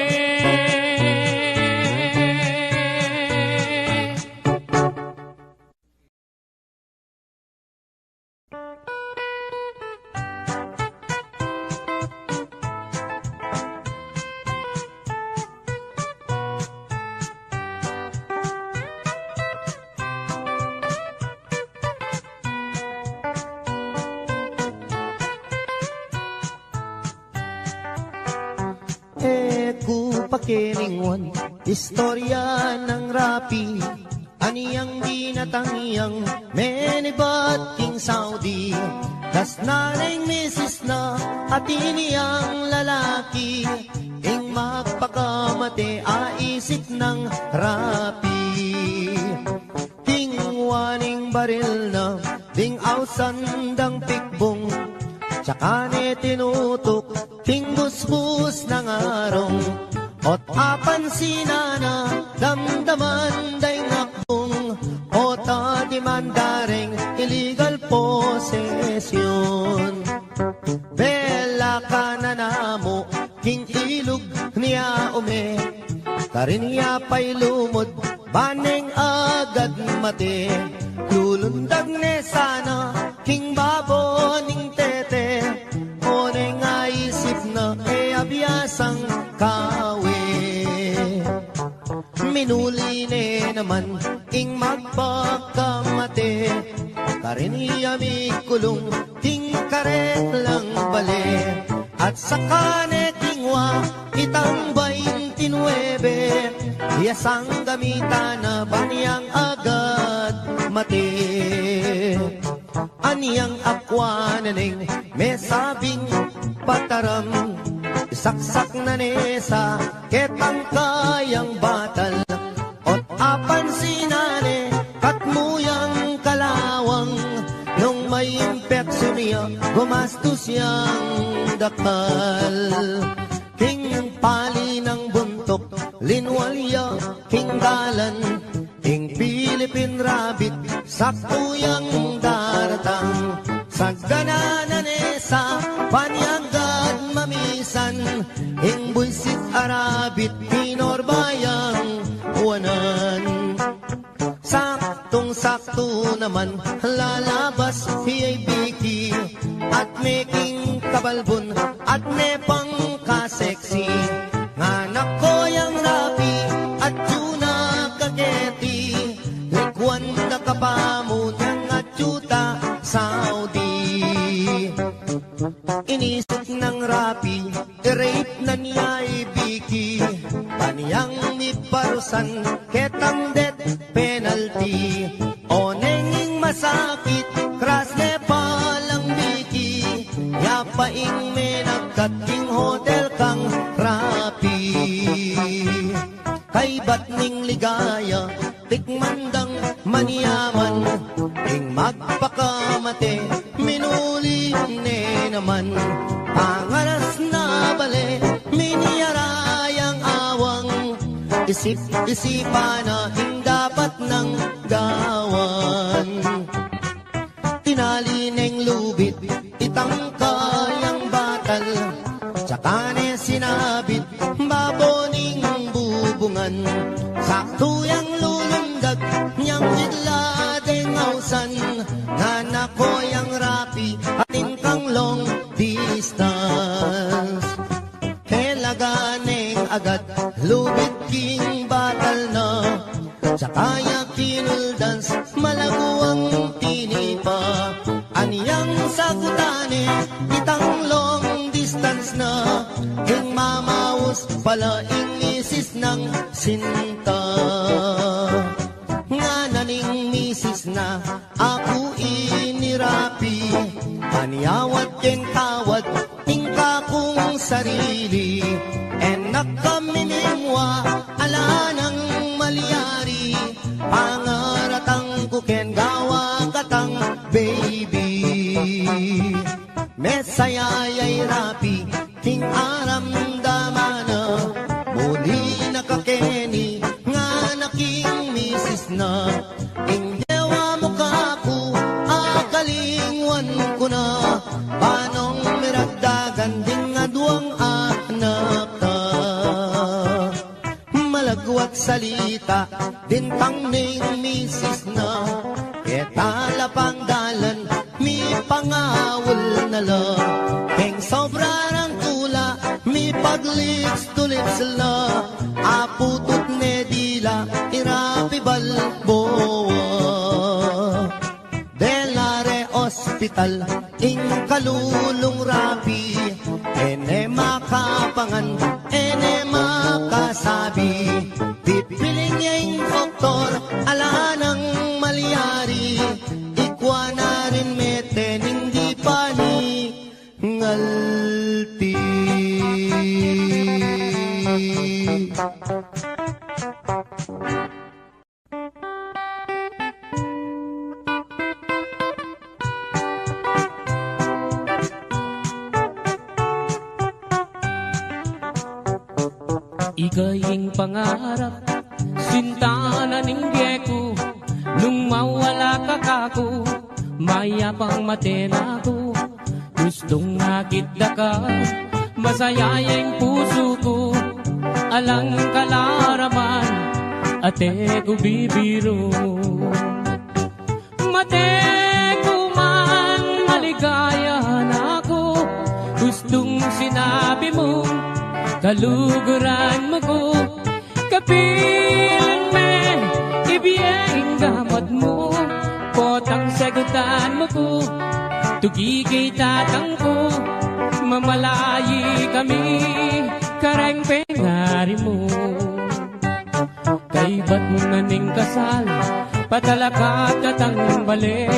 E ku pakeningwan istorya nang rapi, anyang binatang yang menibat king Saudi. Dasnan neng misis na, atin yang lalaki, ing magpakamate aisip nang rapi. Kingwa ning baril na, ding ausan dang pikbung, tsaka ne tinutuk king busbus nang arung. O't apansinan na, damdaman da ing akbung, o't atiman da reng illegal possession. Bela ka na namu king ilug nia ume, karin ya pay lumud, ban neng agad mate. Lulundag ne sana king babo ning tete, o neng aisip na e abiasang kawe. Minuli ne naman ing magpakamate, karin ya mikulung king karelang bale. At saka ne kingwa itang baintinuebe, ya sang gamitan na ban yang agad mate. Anyang akwa na neng mesabing pataram, isaksak na ne sa ketang kayang batal. O't apansinan ne, katmu yang kalawang, nung may impeksyon ya, gumastus yang dakal. King pali nang buntuk, linwal ya king dalan, ing Philippine Rabbit, saktu yang daratang. Sagana na ne Sa panyagad mamisan, ing buisit a rabbit, pinorbayang wanan. Saktung-saktu naman, lalabas iyay Vicky, at meking kabalbun, at ne pang ka-sexy. Nganako yang Rapi, atyu na ka keti, likwan da ka pa mu nyang atyu ta Saudi. Inisip nang Rapi, i-rape na niya i Vicky, ban yang miparusan ketang death penalty. O neng ing masakit, kras ne pa lang Vicky, ya pa ing menagkat king hotel kang Rapi. Kaybat ning ligaya, tikman dang manyaman, ing magpakamate, minuli ne naman. Pangaras na bale, minyara yang awang, isip-isipan na ing dapat nang gawan. Tinali neng lubid, itangka yang batal, tsaka ne sinabit, babo ning bubungan. Saktu yang lulundag, nyang bigla deng ausan, nganako yang Rapi, atin kang long distance. Kelaga neng agad, lubid king batal na, tsaka ya kinuldans, malaguang tinipa. Anyang sagutan ne, itang long distance na, ing mamaus pala ing misis nang sinta. Ngana ning misis na, aku ini Rapi, panyawad keng kawad, ing kakung sarili. E na kami mimua, ala nang malyari, pangaratang ku ken gawa katang baby. Mesaya yay Rapi, king aramdaman na, muli na ka keni, ngana king misis na. Ing gewa mu kaku, akalingwan ku na, banong miragdagan ding aduang anak ta. Malagwat salita, bintang ning misis na, keta la pang dalan, mipangawul na la. Keng sobra rang tula, mipag-lips to lips la. Aputut ne dila, i Rapi Balboa. Dela re ospital, ing kalulung Rapi, e ne makapangan, e ne makasabi. Pipiling ya ing doktor, ala nang malyari, ikwa na rin mete ning di paningalti. Ika ing pangarap, sinta na ning bie ku, nung mawala ka kaku, mayapang mate na ku. Gustung makit da ka, masaya ya ing pusu ku, alang kalaraman, ate ku bibiru. Mate ku man, maligaya na ku, gustung sinabi mu, kaluguran mu ku, kapilan me, ibie ing gamat mu, potang sagutan mu ku, tuki keng tatang ku, mamalayi kami, kareng pengari mu. Kaybat na ning kasal, patalakat katang bale,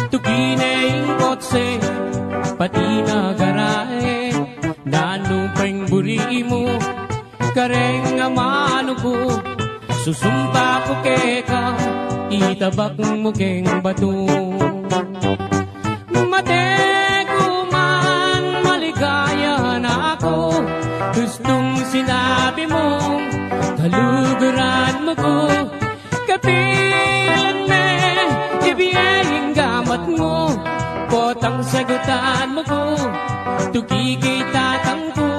tuki ne ing kotse, pati na garahe, nanu peng buri mu, kareng amanu ku, susumpa ku keka, itabak mu keng batu. Mate ku man, maligaya na ku, gustung sinabi mu, kaluguran mu ku, kapilan me, ibie ing gamat mu, potang sagutan mu ku, Tuki kekatang ku,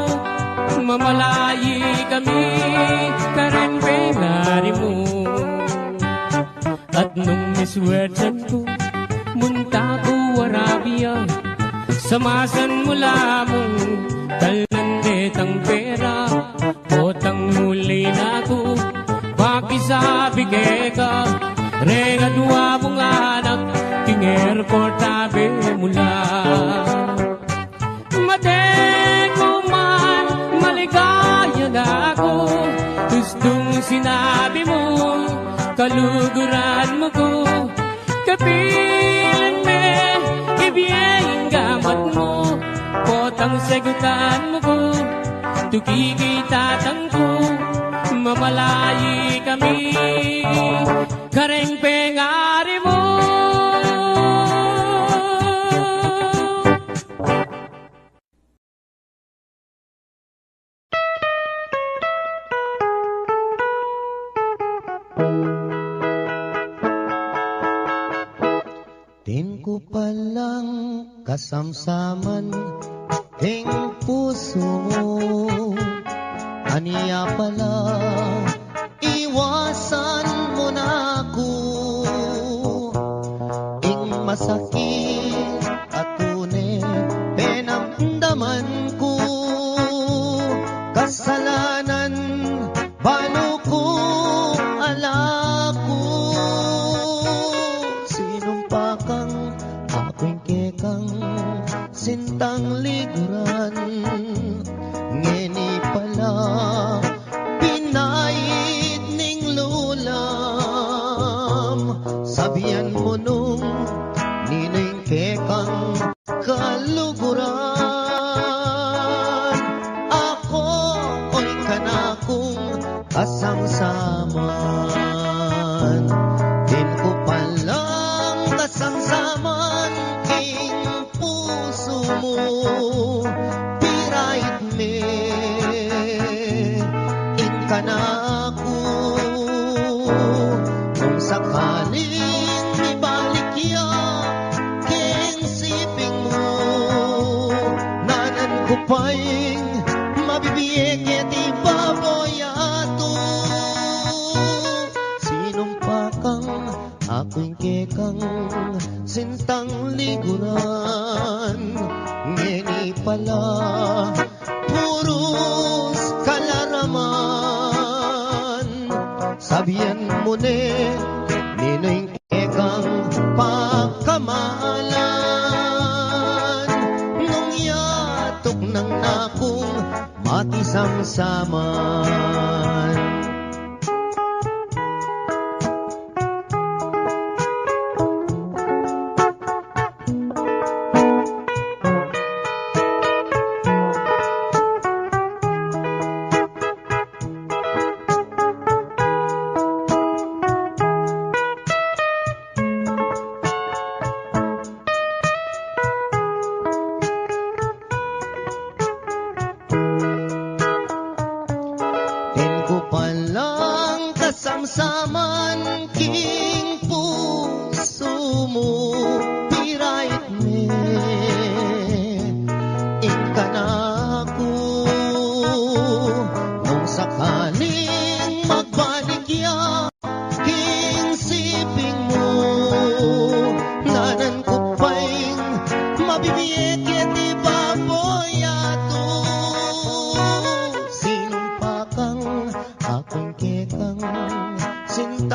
mamalayi kami kareng pengari mu. At nung miswerten ku, munta ku Arabia, samasan mu la mung talnan detang pera, potang muli na ku, pakisabi keka, reng adua mung anak, king airport abe mu la. Mate ku man, maligaya na ku, tustung sinabi mu, kaluguran mu ku, kapilan me, ibie ing gamat mu, potang segutan mu ku, tuki kekatang ku, mamalayi kami kareng pengari mu. Atin ku palang kasamsaman king pusu mu, ania pala iwasan mu na ku, ing masakit a tune penamdaman ku, kasalanan balu ku ala ku. Sinumpa kang aku ing kekang sintang liguran, ngeni pala pinait ning lulam. Sabian mu nung ninu ing kekang kaluguran, aku o ing kanakung kasamsaman. Atin ku palang kasamsaman king pusu mu, pirait me ing kanaku. Nung sakaling mibalik ya king siping mu, nanan ku pa ing mabibie keti baboy yatu. Sinumpa kang aku ing kekang sintang liguran, ngeni pala purus kalaraman. Sabian mu ne ninu ing kekang pakamalan, nung yatuk nang nakung makisamsaman. Atin ku palang kasamsaman king pusu mu, pirait me ing kanaku. Nung sakaling magbalik ya king siping mu, nanan ku pa ing mabibie keti baboy yatu. Sinumpa kang aku ing kekang sintang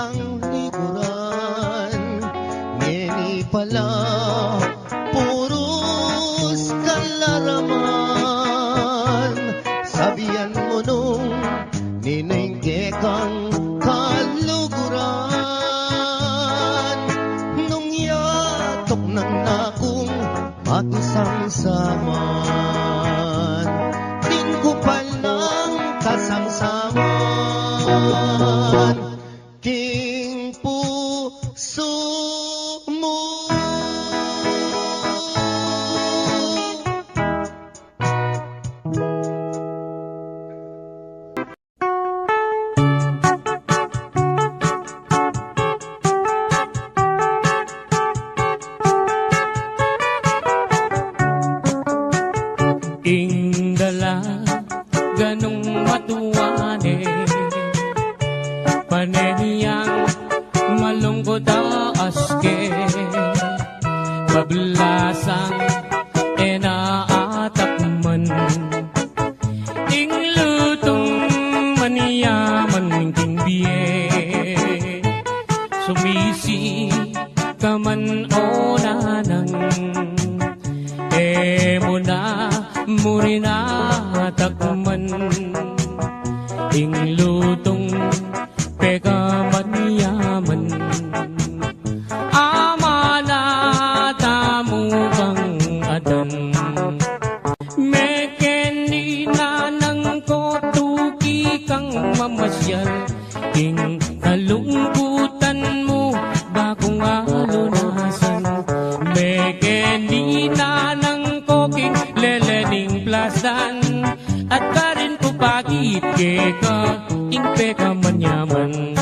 Ing dalaga nung matuan e, pane yang malungkut a aske, pablasang e na atakman. Ing lutung manyaman king bie, sumisi ka man o nanang, e mu na murin atakman. Ing lutung pekamanyaman, amana tamu kang adan. Mekeni nanang ko, tuki kang mamasyal, king kalungkutan mu ba kung alunasan. Mekeni nanang ko, king lele ning plasdan, at karin ku pakit keka ing pekamanyaman.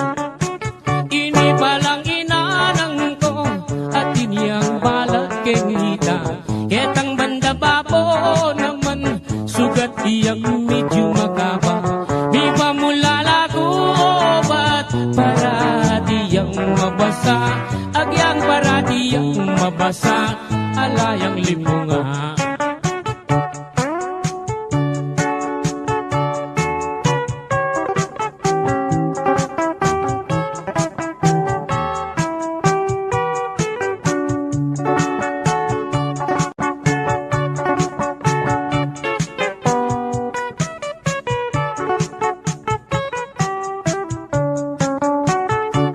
Ini palang inanang ko, atin yang balat keng ita. Ketang banda babo naman, sugat yang medyu makaba. Mipamulala ku obat, parati yang mabasa. Agyang parati yang mabasa, ala yang lipunga.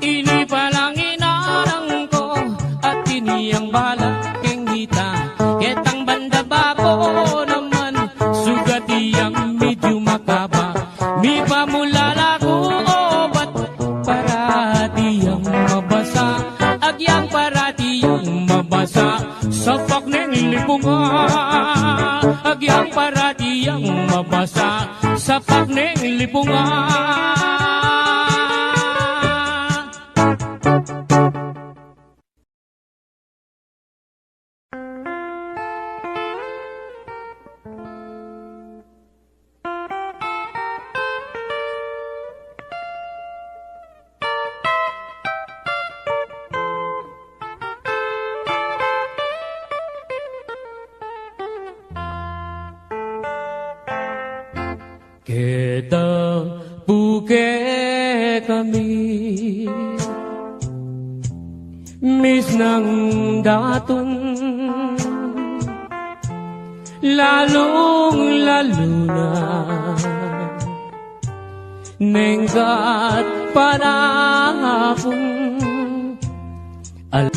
Ini palang inanang ko, atin yang balat keng ita. Ketang banda babo naman, sugat yang medyu makaba. Mipamulala ku obat, parati yang mabasa. Agyang parati yang mabasa, sapak neng lipunga. Agyang parati yang mabasa, sapak neng lipunga. Keta pu kekami, misnang datun, lalung-lalu na neng kat panapun. Al-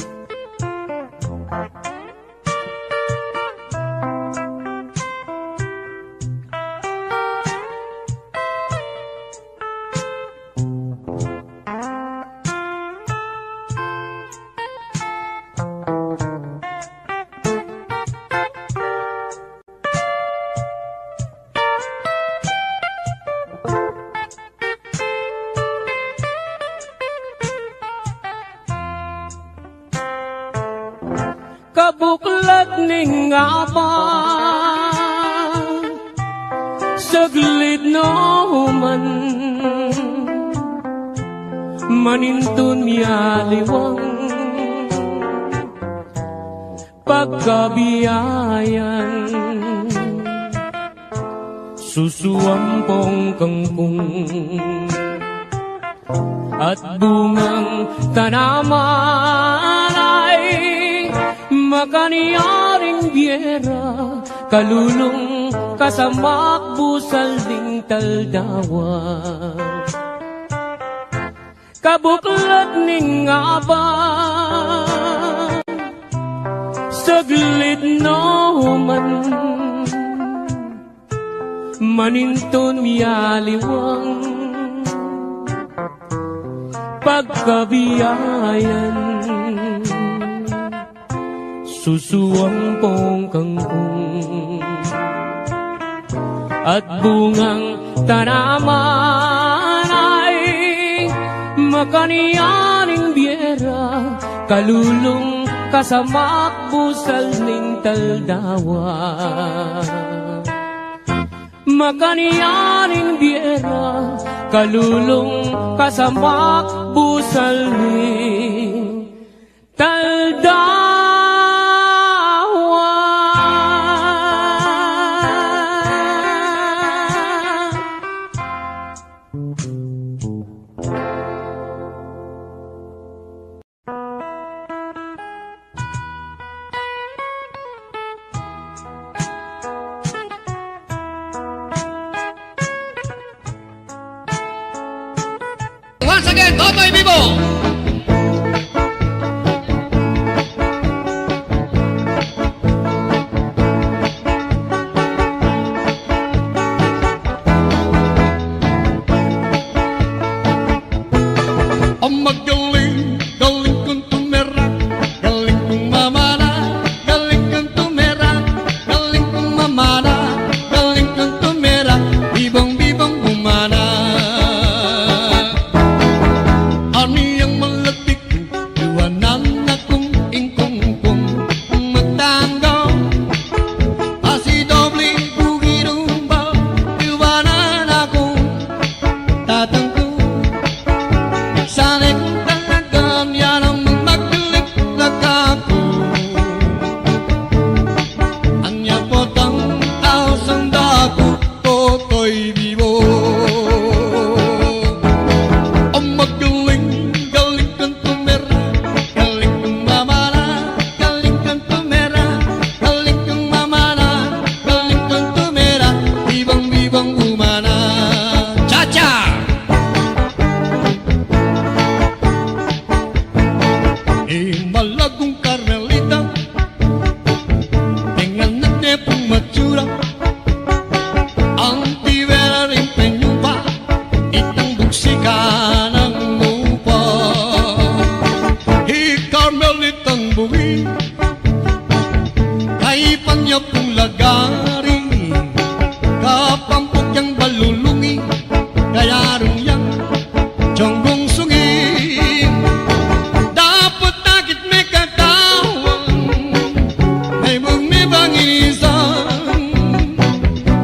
Kabuklat ning abang, saglit no man, manintun mialiwang pagkabiayan. Susuampong kangkung at bungang tanaman ay makanyaring biyera, kalulung kasamak busal ding taldawa. Kabuklat ning abang, saglit no man, manintun mialiwang pagkabiayan. Susuampong kangkung at bungang tanaman ay makanyaring biyera, kalulung kasamak busal ning taldawa. Makanyan ing bie ra, kalulung kasamak busal ning taldawa. Once again, Totoy Bibo. Ang magaling, galing kang tumira, galing kang mamana, galing kang tumira, galing kang mamana, galing kang tumira, bibong-bibong bumana. Ani yang meletik, iwanan akung ingkungkung magtanggaw. Asi doble bugi rumba, iwanan akung tatangku. Sane kung talagan yan ang magliklik aku. Anya potang ausang daku, Totoy Bibo. Ang magaling, galing kang tumira, galing kang mamana, galing kang tumira, galing kang mamana, galing kang tumira, bibong-bibong bumana. Cha-cha! E, malagung Carmelita, tinganak ne pung matsura, anti vera ring penyupa, itang buksikan ang mupa. Hi Carmelitang bugi, kaipan ya pung lagari, kapampuk yang balulungi, kayarung yang tiyonggong sungi. Dapot akit mekatawa, maymung mebang inisan,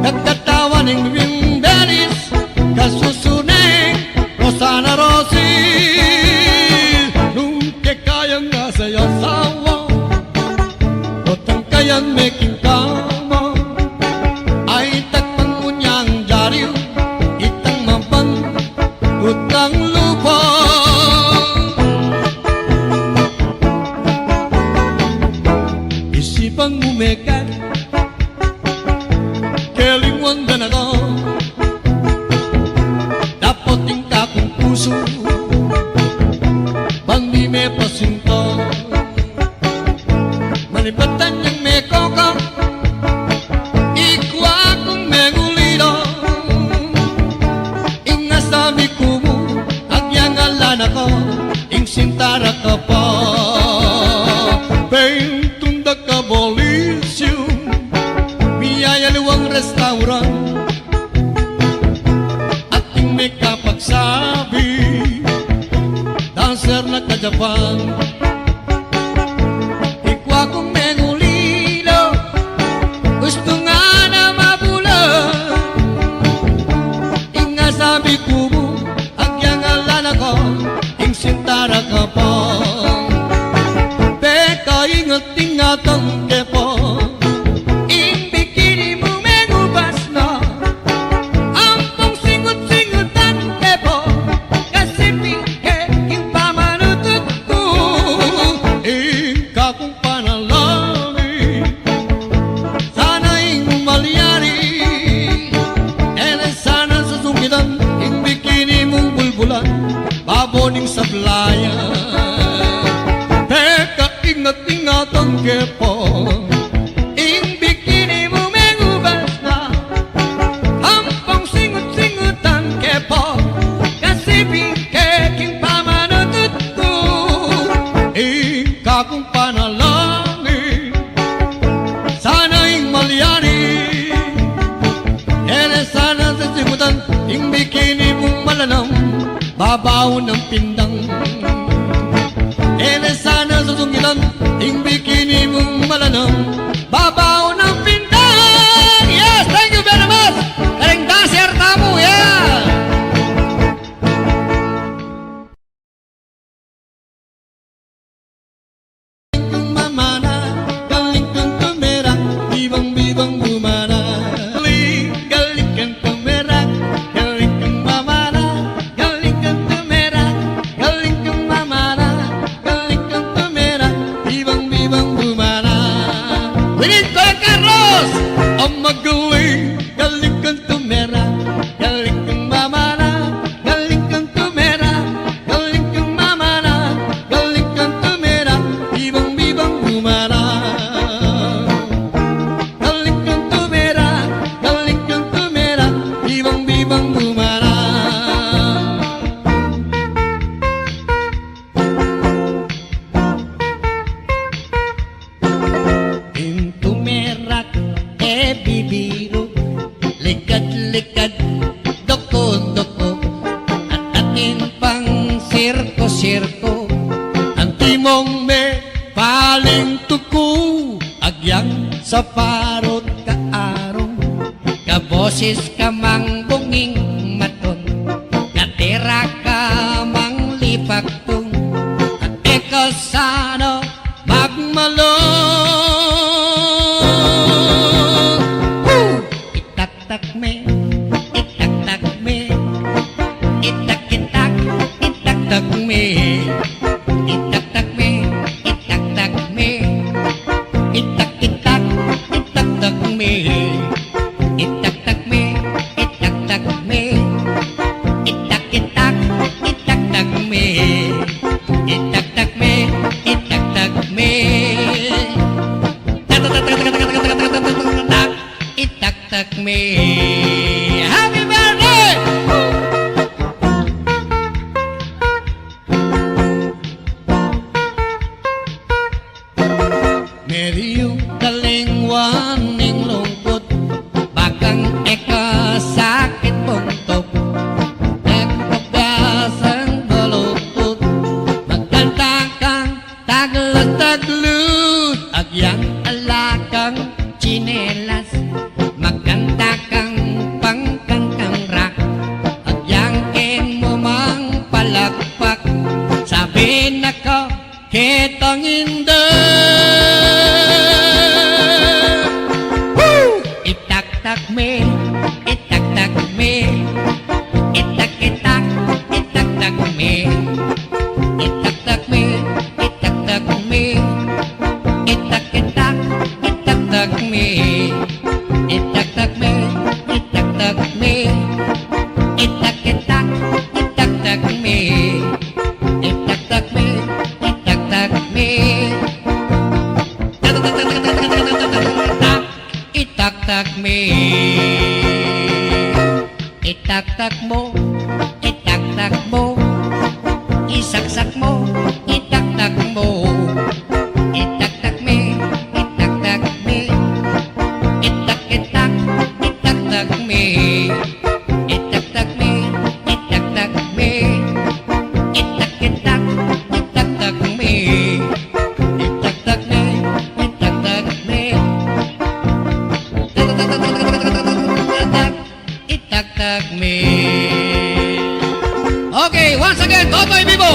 kakatawan ing bibing beris, kasusuning Rosana Rosi. Nung kekayang asawa, potang kayan meking kama, ay takpan mu nyang jariu, itang maban utang lupa. Isipan mu mekad, kelingwan da na ka. Dapot ing kakung pusu, bandi mepasinta. Manibatan yang mekokang, ikwa kung mengulila. Ing asabi ku mu, agyang ala na ka, ing sinta ra ka pa. Pengtunda ka bolisiu, miyayaliwang restaurant. Ating mekapagsabi, dancer na ka Japan. Ikwa kung mengulila, gustu nga na mabula. Ing asabi ku mu, agyang ala na ka, ing sinta ra ka pa. Pekaingat-ingatan ke pa, ing bikini mu mengubas na. Ampong singut-singutan ke pa, kasi pike king pamanutut ku. Ing kakung panalangin, sana ing malyari, e ne sana susungitan ing bikini mung bulbulan, babo ning sablayan. Pekaingat-ingatan ke pa, ing bikini mu mengubas na. Ampong singut-singutan ke pa, kasi pike king pamanutut ku. Ing kakung panalangin, sana ing malyari, e ne sana susungitan ing bikini mung malanam, babaw ng pindang. E ne sana susungitan ing bikini mung malanam, babaw ng pindang. Yes, thank you very much. Sis ka mang bunging matun, natira ka mang lipaktung, at e ka sana magmalung. Woo! Itaktak me, itaktak me, itak-itak, itaktak me, itaktak me, itaktak me, itak-itak, itaktak me, itaktak me, itaktak me, itak-itak, itaktak me, itaktak me, itaktak me. Itaktak me. Happy birthday! Meriyu kalingwan ning lungkut, bakang e ka sakit buntuk, e ka basang balukut, magkanta kang taglas-taglut, agyang ala kang tsinelas, magkanta kang pangkantang rock, agyang ken mu mang palakpak, sabi na ka ketang inde. Woo! Itaktak me, itaktak me, itak-itak, itaktak me, itaktak me, itaktak me, itak-itak, itaktak me, itaktak me, itaktak me, itak-itak, itaktak me, itaktak me, itaktak me. Itaktak me. Itaktak mo, itaktak mo, isaksak mo, itaktak mo, itaktak me, itaktak me, itak-itak, itaktak me, itaktak me, itaktak me, itak-itak, itaktak me, itaktak me, itaktak me. Itaktak me. Okay, once again, Totoy Bibo.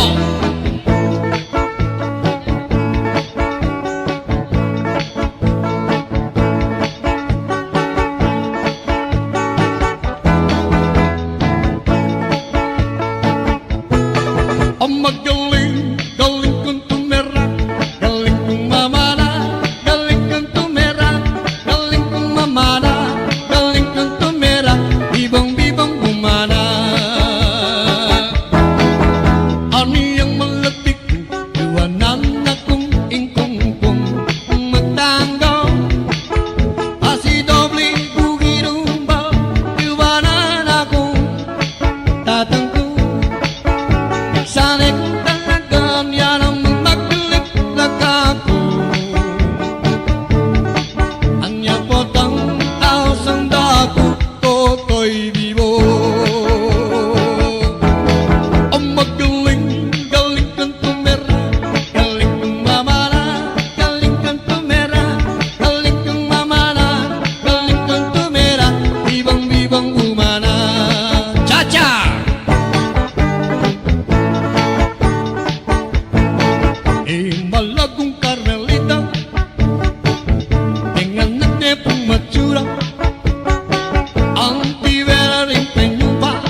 Ang magaling, galing kung tumira, galing kung mamana, galing kung tumira, galing kung mamana, galing kung tumira, bibong-bibong bumana. Ani yang malapit ku, iwanan na kung ingkungkung magtanggaw. Asi doble bugi rumba, iwanan na kung tatangku. Sane kung talagan yan ang magdilip na kaku. Anya potang ausang daku, Totoy Bibo. Ang magaling, galing kang tumira, galing kang mamana, galing kang tumira, galing kang mamana, galing kang tumira, bibong-bibong bumana. Cha-cha! E, malagung Carmelita, dengan nagtepung matsura, ang tiwera ring penyupa,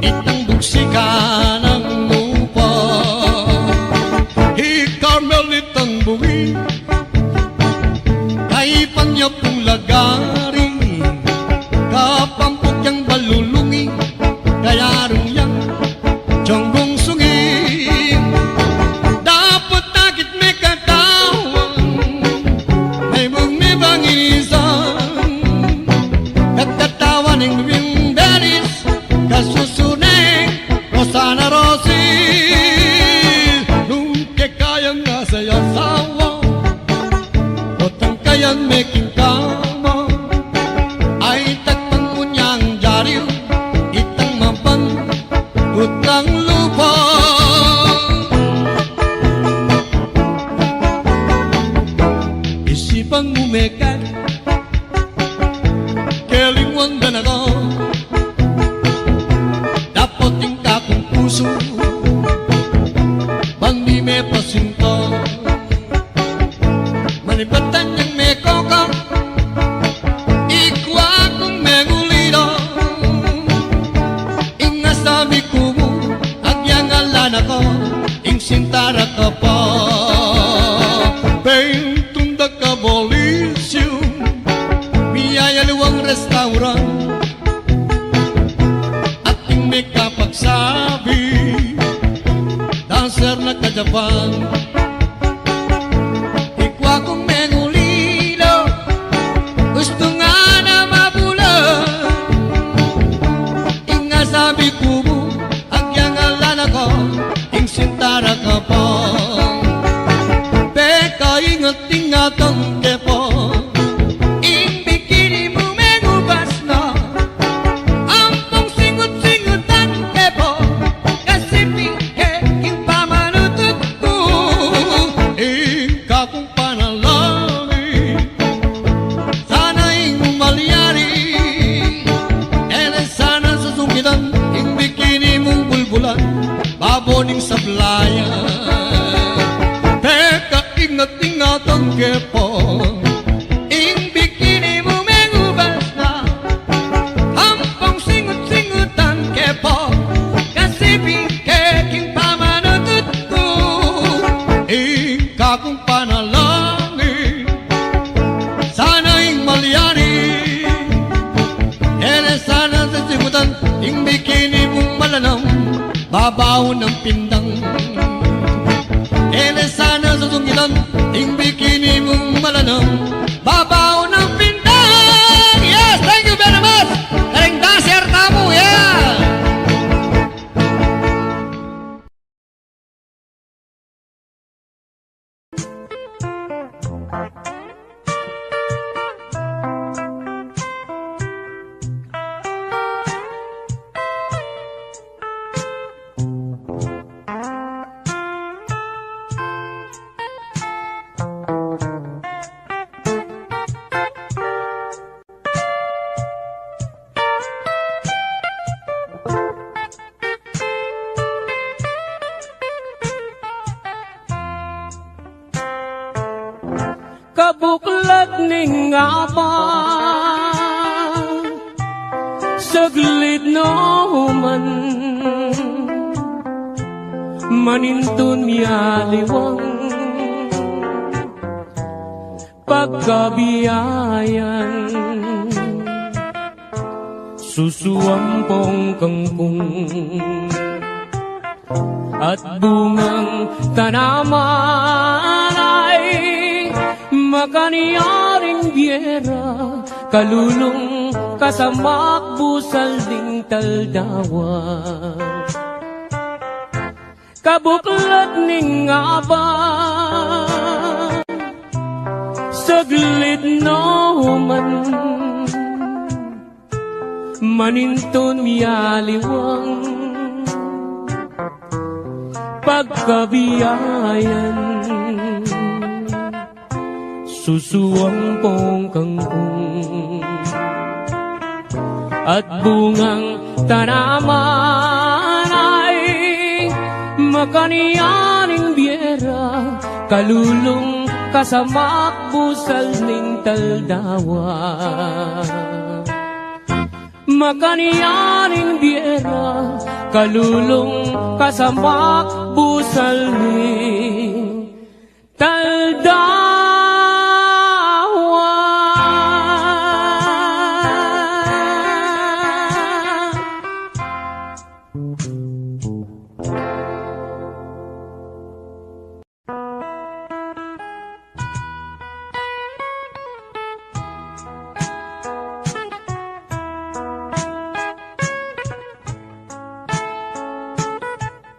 itang buksikan ang lupa. Hi Carmelitang bugi, kaipan ya pung lagari, kapampuk yang balulungi, kayarung yang tiyonggong sungi. Dapot akit me katawan, may bug me bang inisan, kakatawan ing Wimberis, kasusuneng Rosana Rosi. Nung kekayang nasa yasawa, potang kayan me king kama, ay takpan mu nyang jariu, itang mapan utang lupa. Isipan mu mekad, kelingwan da na ka, Japan. Ikwa kung mengulilo, gustu nga na mabulan. Ing asabi ku bu, agyang ala na ko, ing sinta ra ka pa. Pekaingat-ingatan ke pa. Ing bikini mu mengubas na, ampong singut-singutan ke pa. Kasi pike king pamanutut ku, ing kakung panalangin, sana ing malyari, e ne sana susungitan ing bikini mung bulbulan babo ning sablayan. Pekaingat-ingatan ke pa. Ing bikini mu mengubas na, ampong singut-singutan ke pa. Kasi pike king pamanutut ku, ing kakung panalangin, sana ing malyari, e ne sana susungitan ing bikini mung malanam babaw nang pindang. E ne sana susungitan ing bikini mung malanam babaw nang pindang. Yes, thank you very much. Karing dancer tamu, yeah. Kabuklat ning abang, saglit no man, manintun mialiwang pagkabiayan. Susuampong kangkung at bungang tanaman ay makanyaring biera, kalulung kasamak busal ding taldawa. Kabuklat ning abang, saglit no man, manintun mialiwang pagkabiayan. Susuampong kangkung at bungang tanaman ay makanyaring biera, kalulung kasamak busal ning taldawa. Makanyaring biera, kalulung kasamak busal ning taldawa.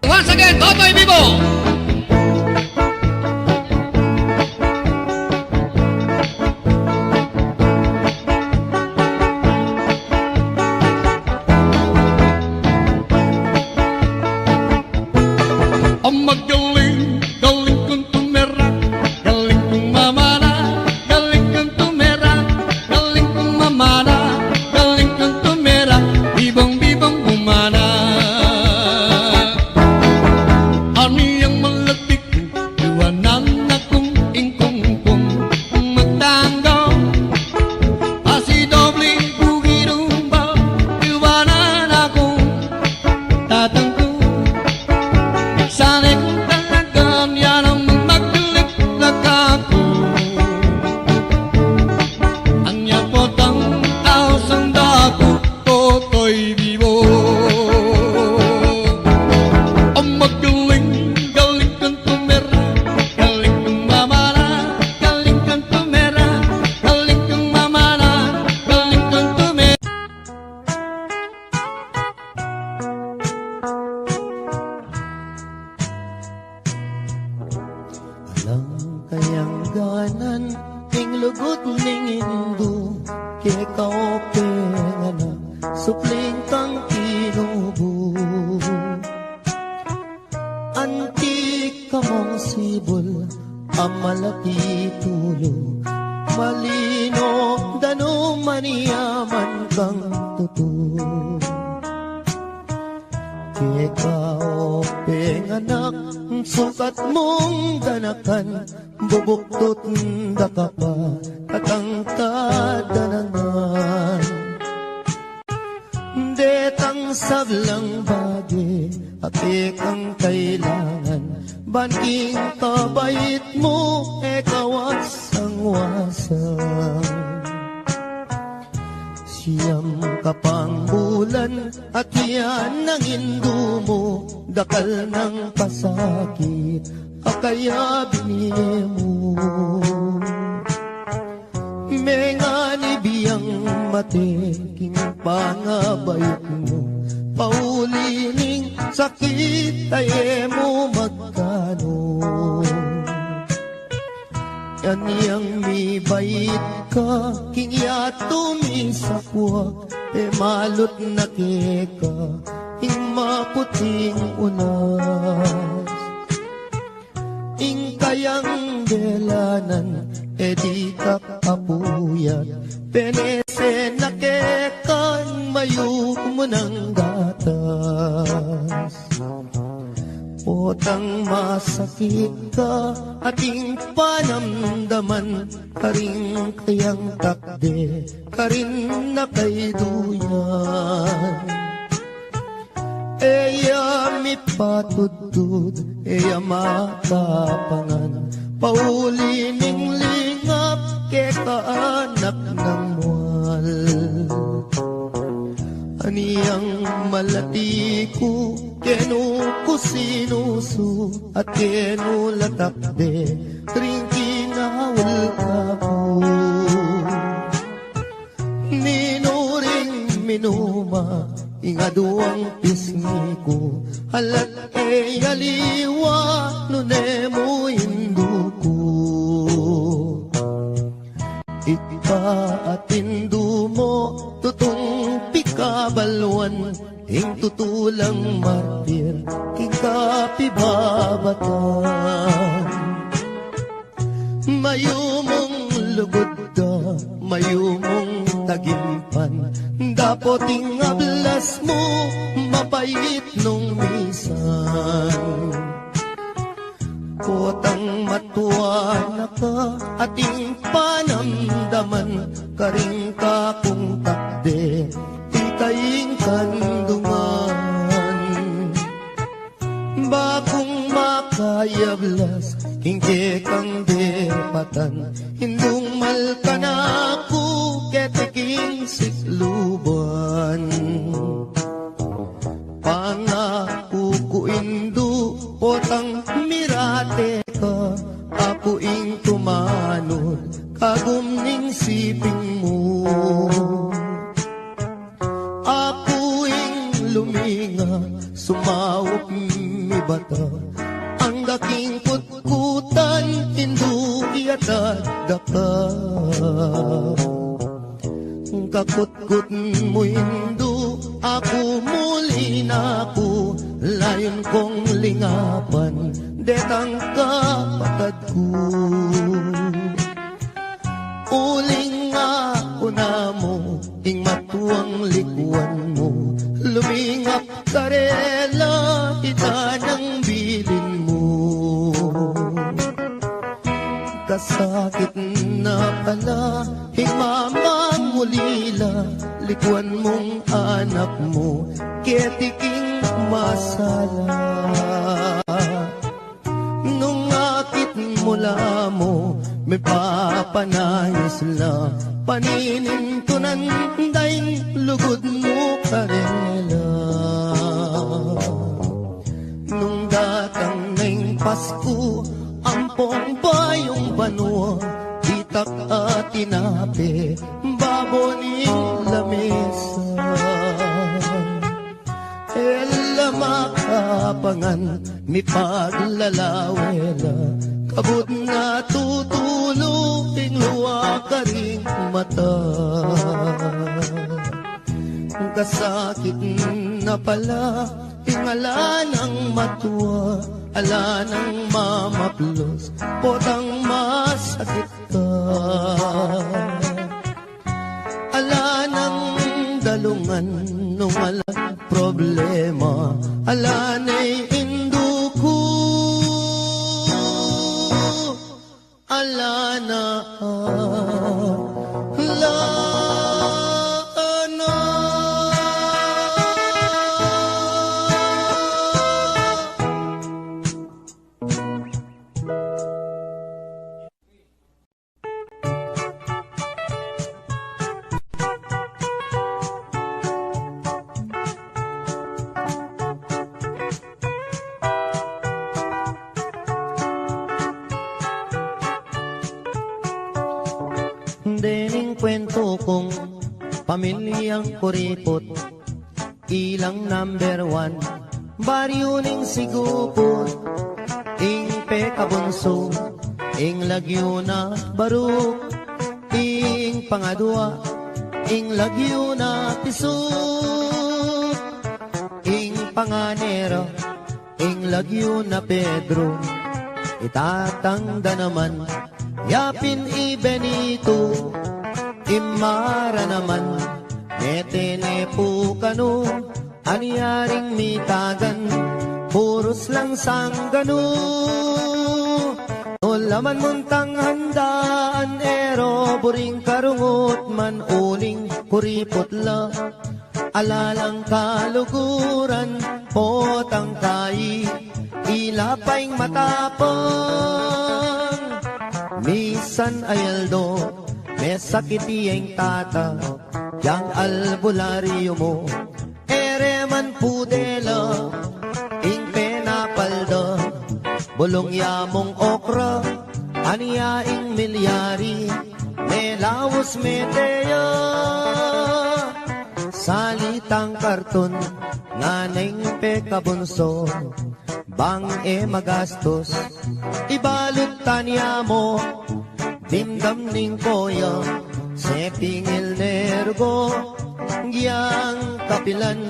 Once again, Totoy Bibo. Ang magaling, galing kung tumera, galing kung mamana, galing kung tumera, galing kung mamana, galing kung tumera, bibong-bibong bumana. Ani yang malapit ku, iwanan akung ingkungkung magtanggaw. Asi doble bugirumba, iwanan akung tatangku. Sane kung supling kang tinubu. Anti ka mung sibul a malati tulu, malino danum a niyaman kang tutu. Keka o penganak, sukat mung ganakan, bubuktut da ka pa, tatangkad da na ngan. Detang sablang bage a kekang kailangan, ban king kabait mu e ka wasang-wasang. Siyam ka pang bulan at yan ang indu mu, dakal nang pasakit a kaya bini mu. Menganib yang mate king pangabait mu, pauli ning sakit a e mu magkanu. Yan yang mibait ka, king yatu misakwak, e malut na keka ing maputing unas. Ing kayang delanan, e ditak apuyat, penese na keka ing mayumu nang gatas. Potang masakit ka, ating panamdaman, karing kayang takde, karin na kay duyan. E ya mipatudtud, e ya makapangan, pauli ning lingap keka anak nang mual. Ani yang malati ku, kenu ku sinusu, at kenu la takde, ring kinaul ka ku. Ninu ring minuma ing aduang pisngi ku, alat e aliwa nune mu indu ku. Ika at indu mu tutung pikabalwan, ing tutu lang martir king kapibabatan. Mayumung lugud da, mayumung tagimpan, dapot ing ablas mu mapait nung misan. Potang matua na ka, ating panamdaman, karing kakung takde, ika ing kandungan. Bakung makayablas king kekang depatan, indung malkan aku keti king sikluban. Pangaku ku indu, potang mirate ka, aku ing tumanud kagum ning siping mu. Aku ing luminga, sumaup mibata, angga king kutkutan, indu, iyatad da ka. Kakutkut mu indu, aku muli na ku, layun kung lingapan detang kapatad ku. Uling aku na mu ing matuang likuan mu, lumingap karela, ita nang bilin mu. Kasakit na pala ing mamang ulila, likuan mung anak mu keti king masala. Nung akit mu la mu, mipapanangis la, paninintunan da ing lugud mu karela. Nung datang na ing Pasku, ampong bayung banua, ditak a tinape babo ning lamesa. E la makapangan, mipaglalawe la, kabud na tutulu ing luwa karing mata. Kasakit na pala, ing ala nang matua, ala nang mamaplos, potang masakit ka. Ala nang dalungan nung ala problema, ala nang induku. Ala na, ala na. Dening kwentu kung pamilyang kuriput, ilang number one, baryu ning Siguput, ing pekabunsu, ing lagyu na Baruk, ing pangadua, ing lagyu na Pisuk, ing pangane ra, ing lagyu na Pedro, i tatang da naman, ya pin i Benito, i mara naman, mete ne pu kanu, anyaring mitagan, purus lang sangganu. Nung laman muntang handaan, e ro buring karungut man uling kuriput la. Ala lang kaluguran, potang kai, ila pa ing matapang. Misan ay aldo, mesakit ya ing tata, yang albularyu mu, e re man pudela, ing penapalda, bulung ya mung okra, anya ing milyari, melaus mete ya. Salitang karton, ngana ing pekabunsu, bang e magastus, ibalut tanya mu, dimdam ning koya, sepingil ne rugo, yang kapilan,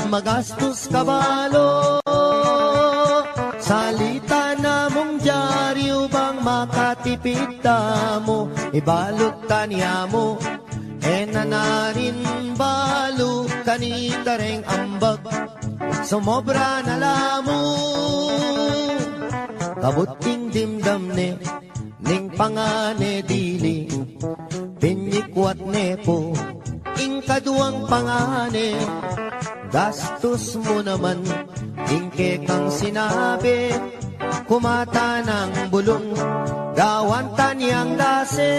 magastus ka balu. Salita na mung dyaryu bang makatipid tamu, ibalut tanya mu, e na narin balu, kanita reng ambag, sumobra na la mu. Kabud ing dimdam ne, ning pangane dili, pinyikwat ne pu, ing kaduang pangane, gastus mu naman, ing kekang sinabi, kumata nang bulung, gawan tanyang dase,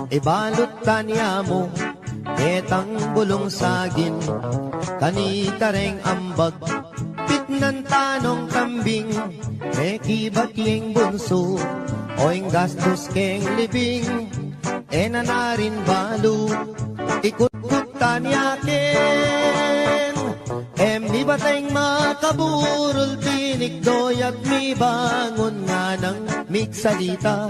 ibalut tanya mu, ketang bulung sagin, kanita reng ambag, pitnan tanong kambing, mekibat yeng bunsu, o ing gastus keng libing, e na narin balu, ikutkut tanya ken. E mi bateng makaburul, tinikdo ya't mibangun, nganang migsalita,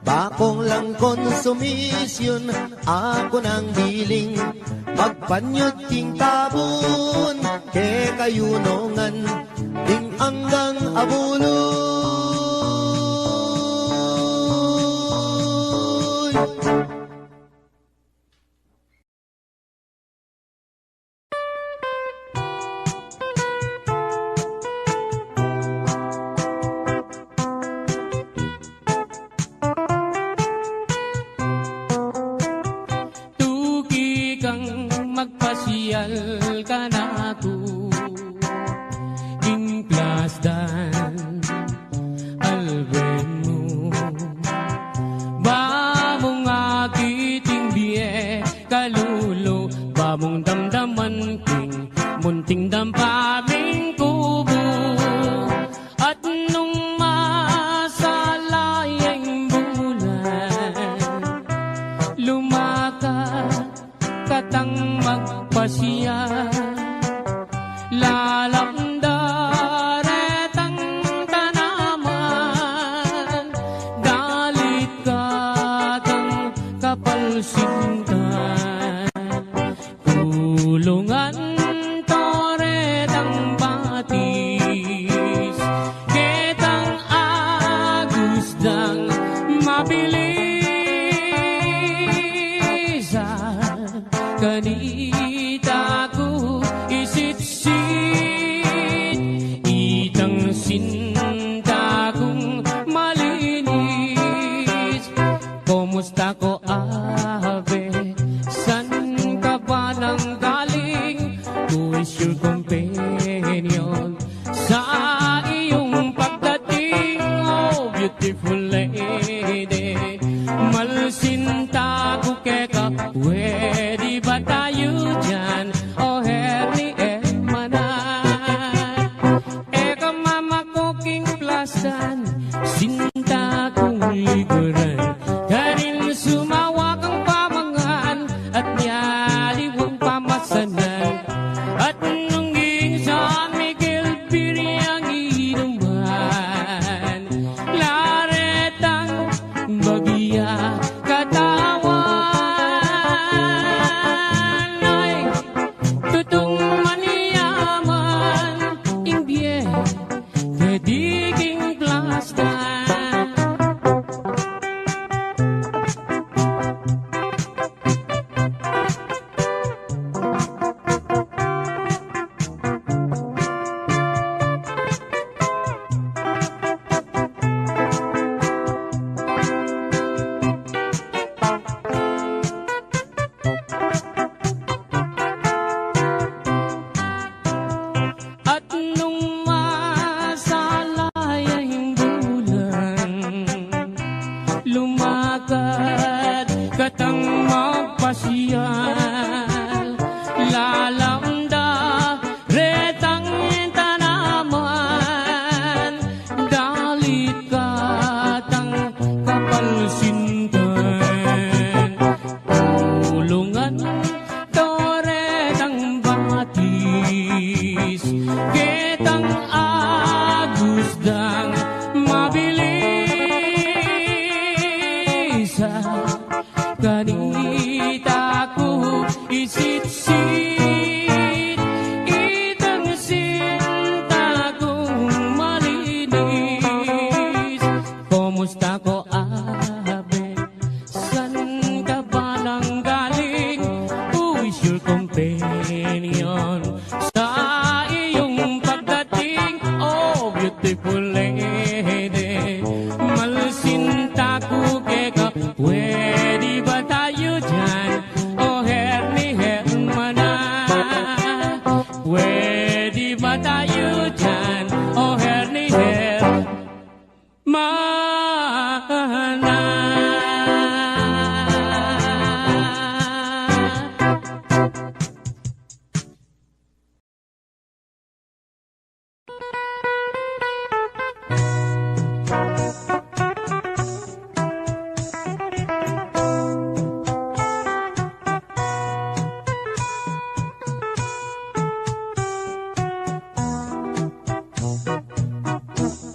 bakung lang konsumisyun, aku nang biling, magpanyut king tabun, kekayu nongan, ding anggang abuluy. Tuki kang magpasyal kanaku, king Plasdan Albert mu, ba mung akit ing bie kalulu, ba mung damdaman king munting dampa ming kubu. At nung masala yang bulan, lumakat katang magpasyal, lalapda retang tanaman, dalit katang kapalsintan. Ita ku isitsit, itang sinta kung malinis. Kumusta ko, Abe? San ka ba nang galing? Who is your companion? Sa iyong pagdating, oh beautiful lady, malsinta ku keka, pwede ba tayo diyan? O herni hermana, e ka mamakuking plastan, sinta kung liguran, karin sumawa kang pamangan at nyaliwang pamasanan. At nung ing San Miguel biri ang inuman, laretang bagya katawan, ay tutung manyaman ing bie, kediking plastan. At nung masala ya ing bulan, lumakad katang magpasyal, lalamda retang tanaman, dalit katang kapalsintan, tulungan to retang batis, ketang agus dang mabilis. Kanita ku isitsit, itang sinta kung malinis. Kumusta ko, Abe? San ka ba nang galing? Who is your companion? Sa iyong pagdating, oh beautiful lady, malsinta ku keka, pwede ba tayo diyan? O herni hermana, pwede ba tayo diyan? O herni hermana.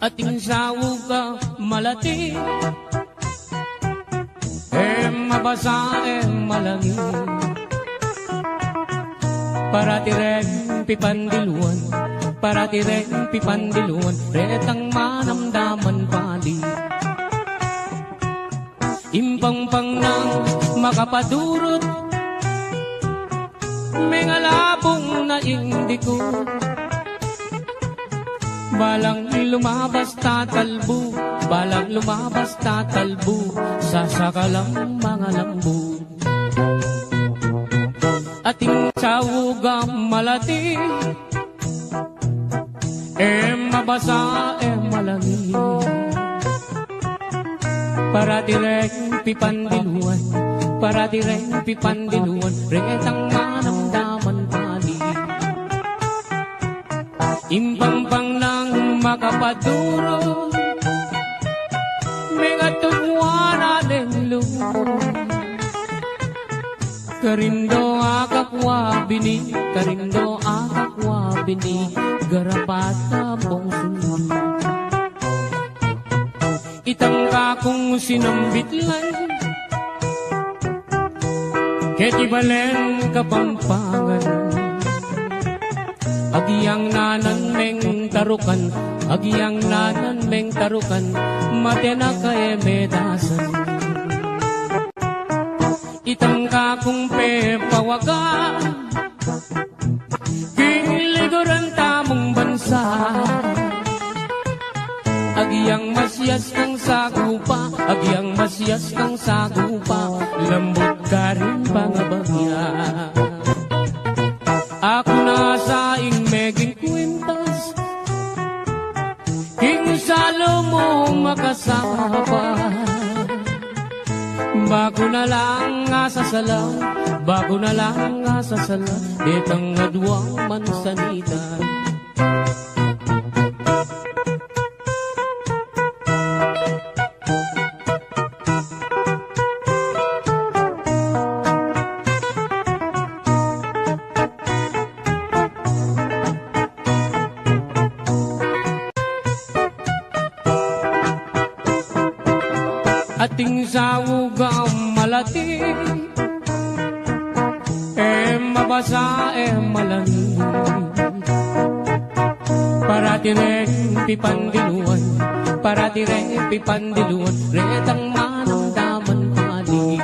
Ating saug a malati, e mabasa, e malangi. Parati reng pipandiluan, parati reng pipandiluan, retang manamdaman pali. Impangpang nang makapadurut, mengalabung na ing dikut. Balang lumabas tatalbu, balang lumabas tatalbu, sasakalang mangalambu. Ating saug a malati, e mabasa, e malangi. Parati reng pipandiluan, parati reng pipandiluan, retang manamdaman pali. Impangpang nang makapadurut, mengatut wa na deng lung. Karin do akakwa bini, karin do akakwa bini, garapat a bong sundu. Itang kakung sinambit lan keti balen Kapampangan. Agyang nanan meng tarukan, agyang nanan meng tarukan, mate na ka e medasan. Itang kakung pepawaga, Sias kang sagupa, lambut karin pangabagya. Aku na sa ing meging kwintas, king salu mu makasapa. Baku na lang asasala, baku na lang asasala, detang adwang mansanita. Ating saugang malati, e mabasa, e malangit. Parati reng pipandiluan, parati reng pipandiluan, retang manamdaman padi.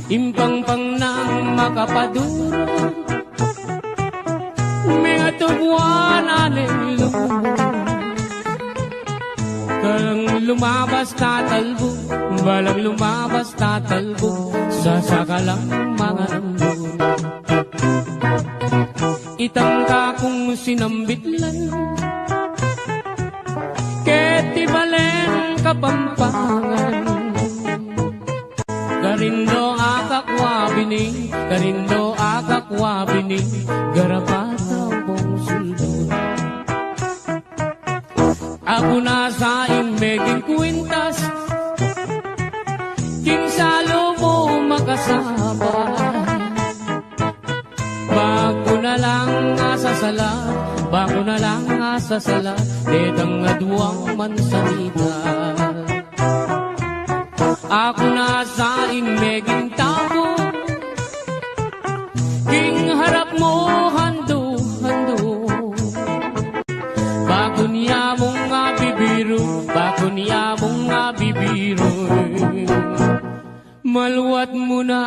Impangpang nang makapadura, mengatubuan aning lugud. Kalang lumabas tatalbu, balang lumabas tatalbu, sasakalang mangalambun. Itang kakung sinambitlan, keti balen Kapampangan. Karin do akakwa bini, karin do akakwa bini, garapataw kong suldun. Aku na sa ing meging kwintas, king salu mu makasapa. Baku na lang asasala, baku na lang asasala, detang adwang mansanita. Aku na sa ing meging taku, king harap mu handu-handu. Baku nia mung abibiru, baku nia mung abibiru, maluat mu na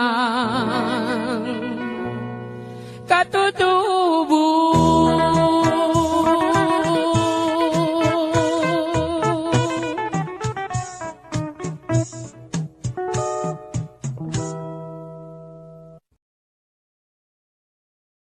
katutu.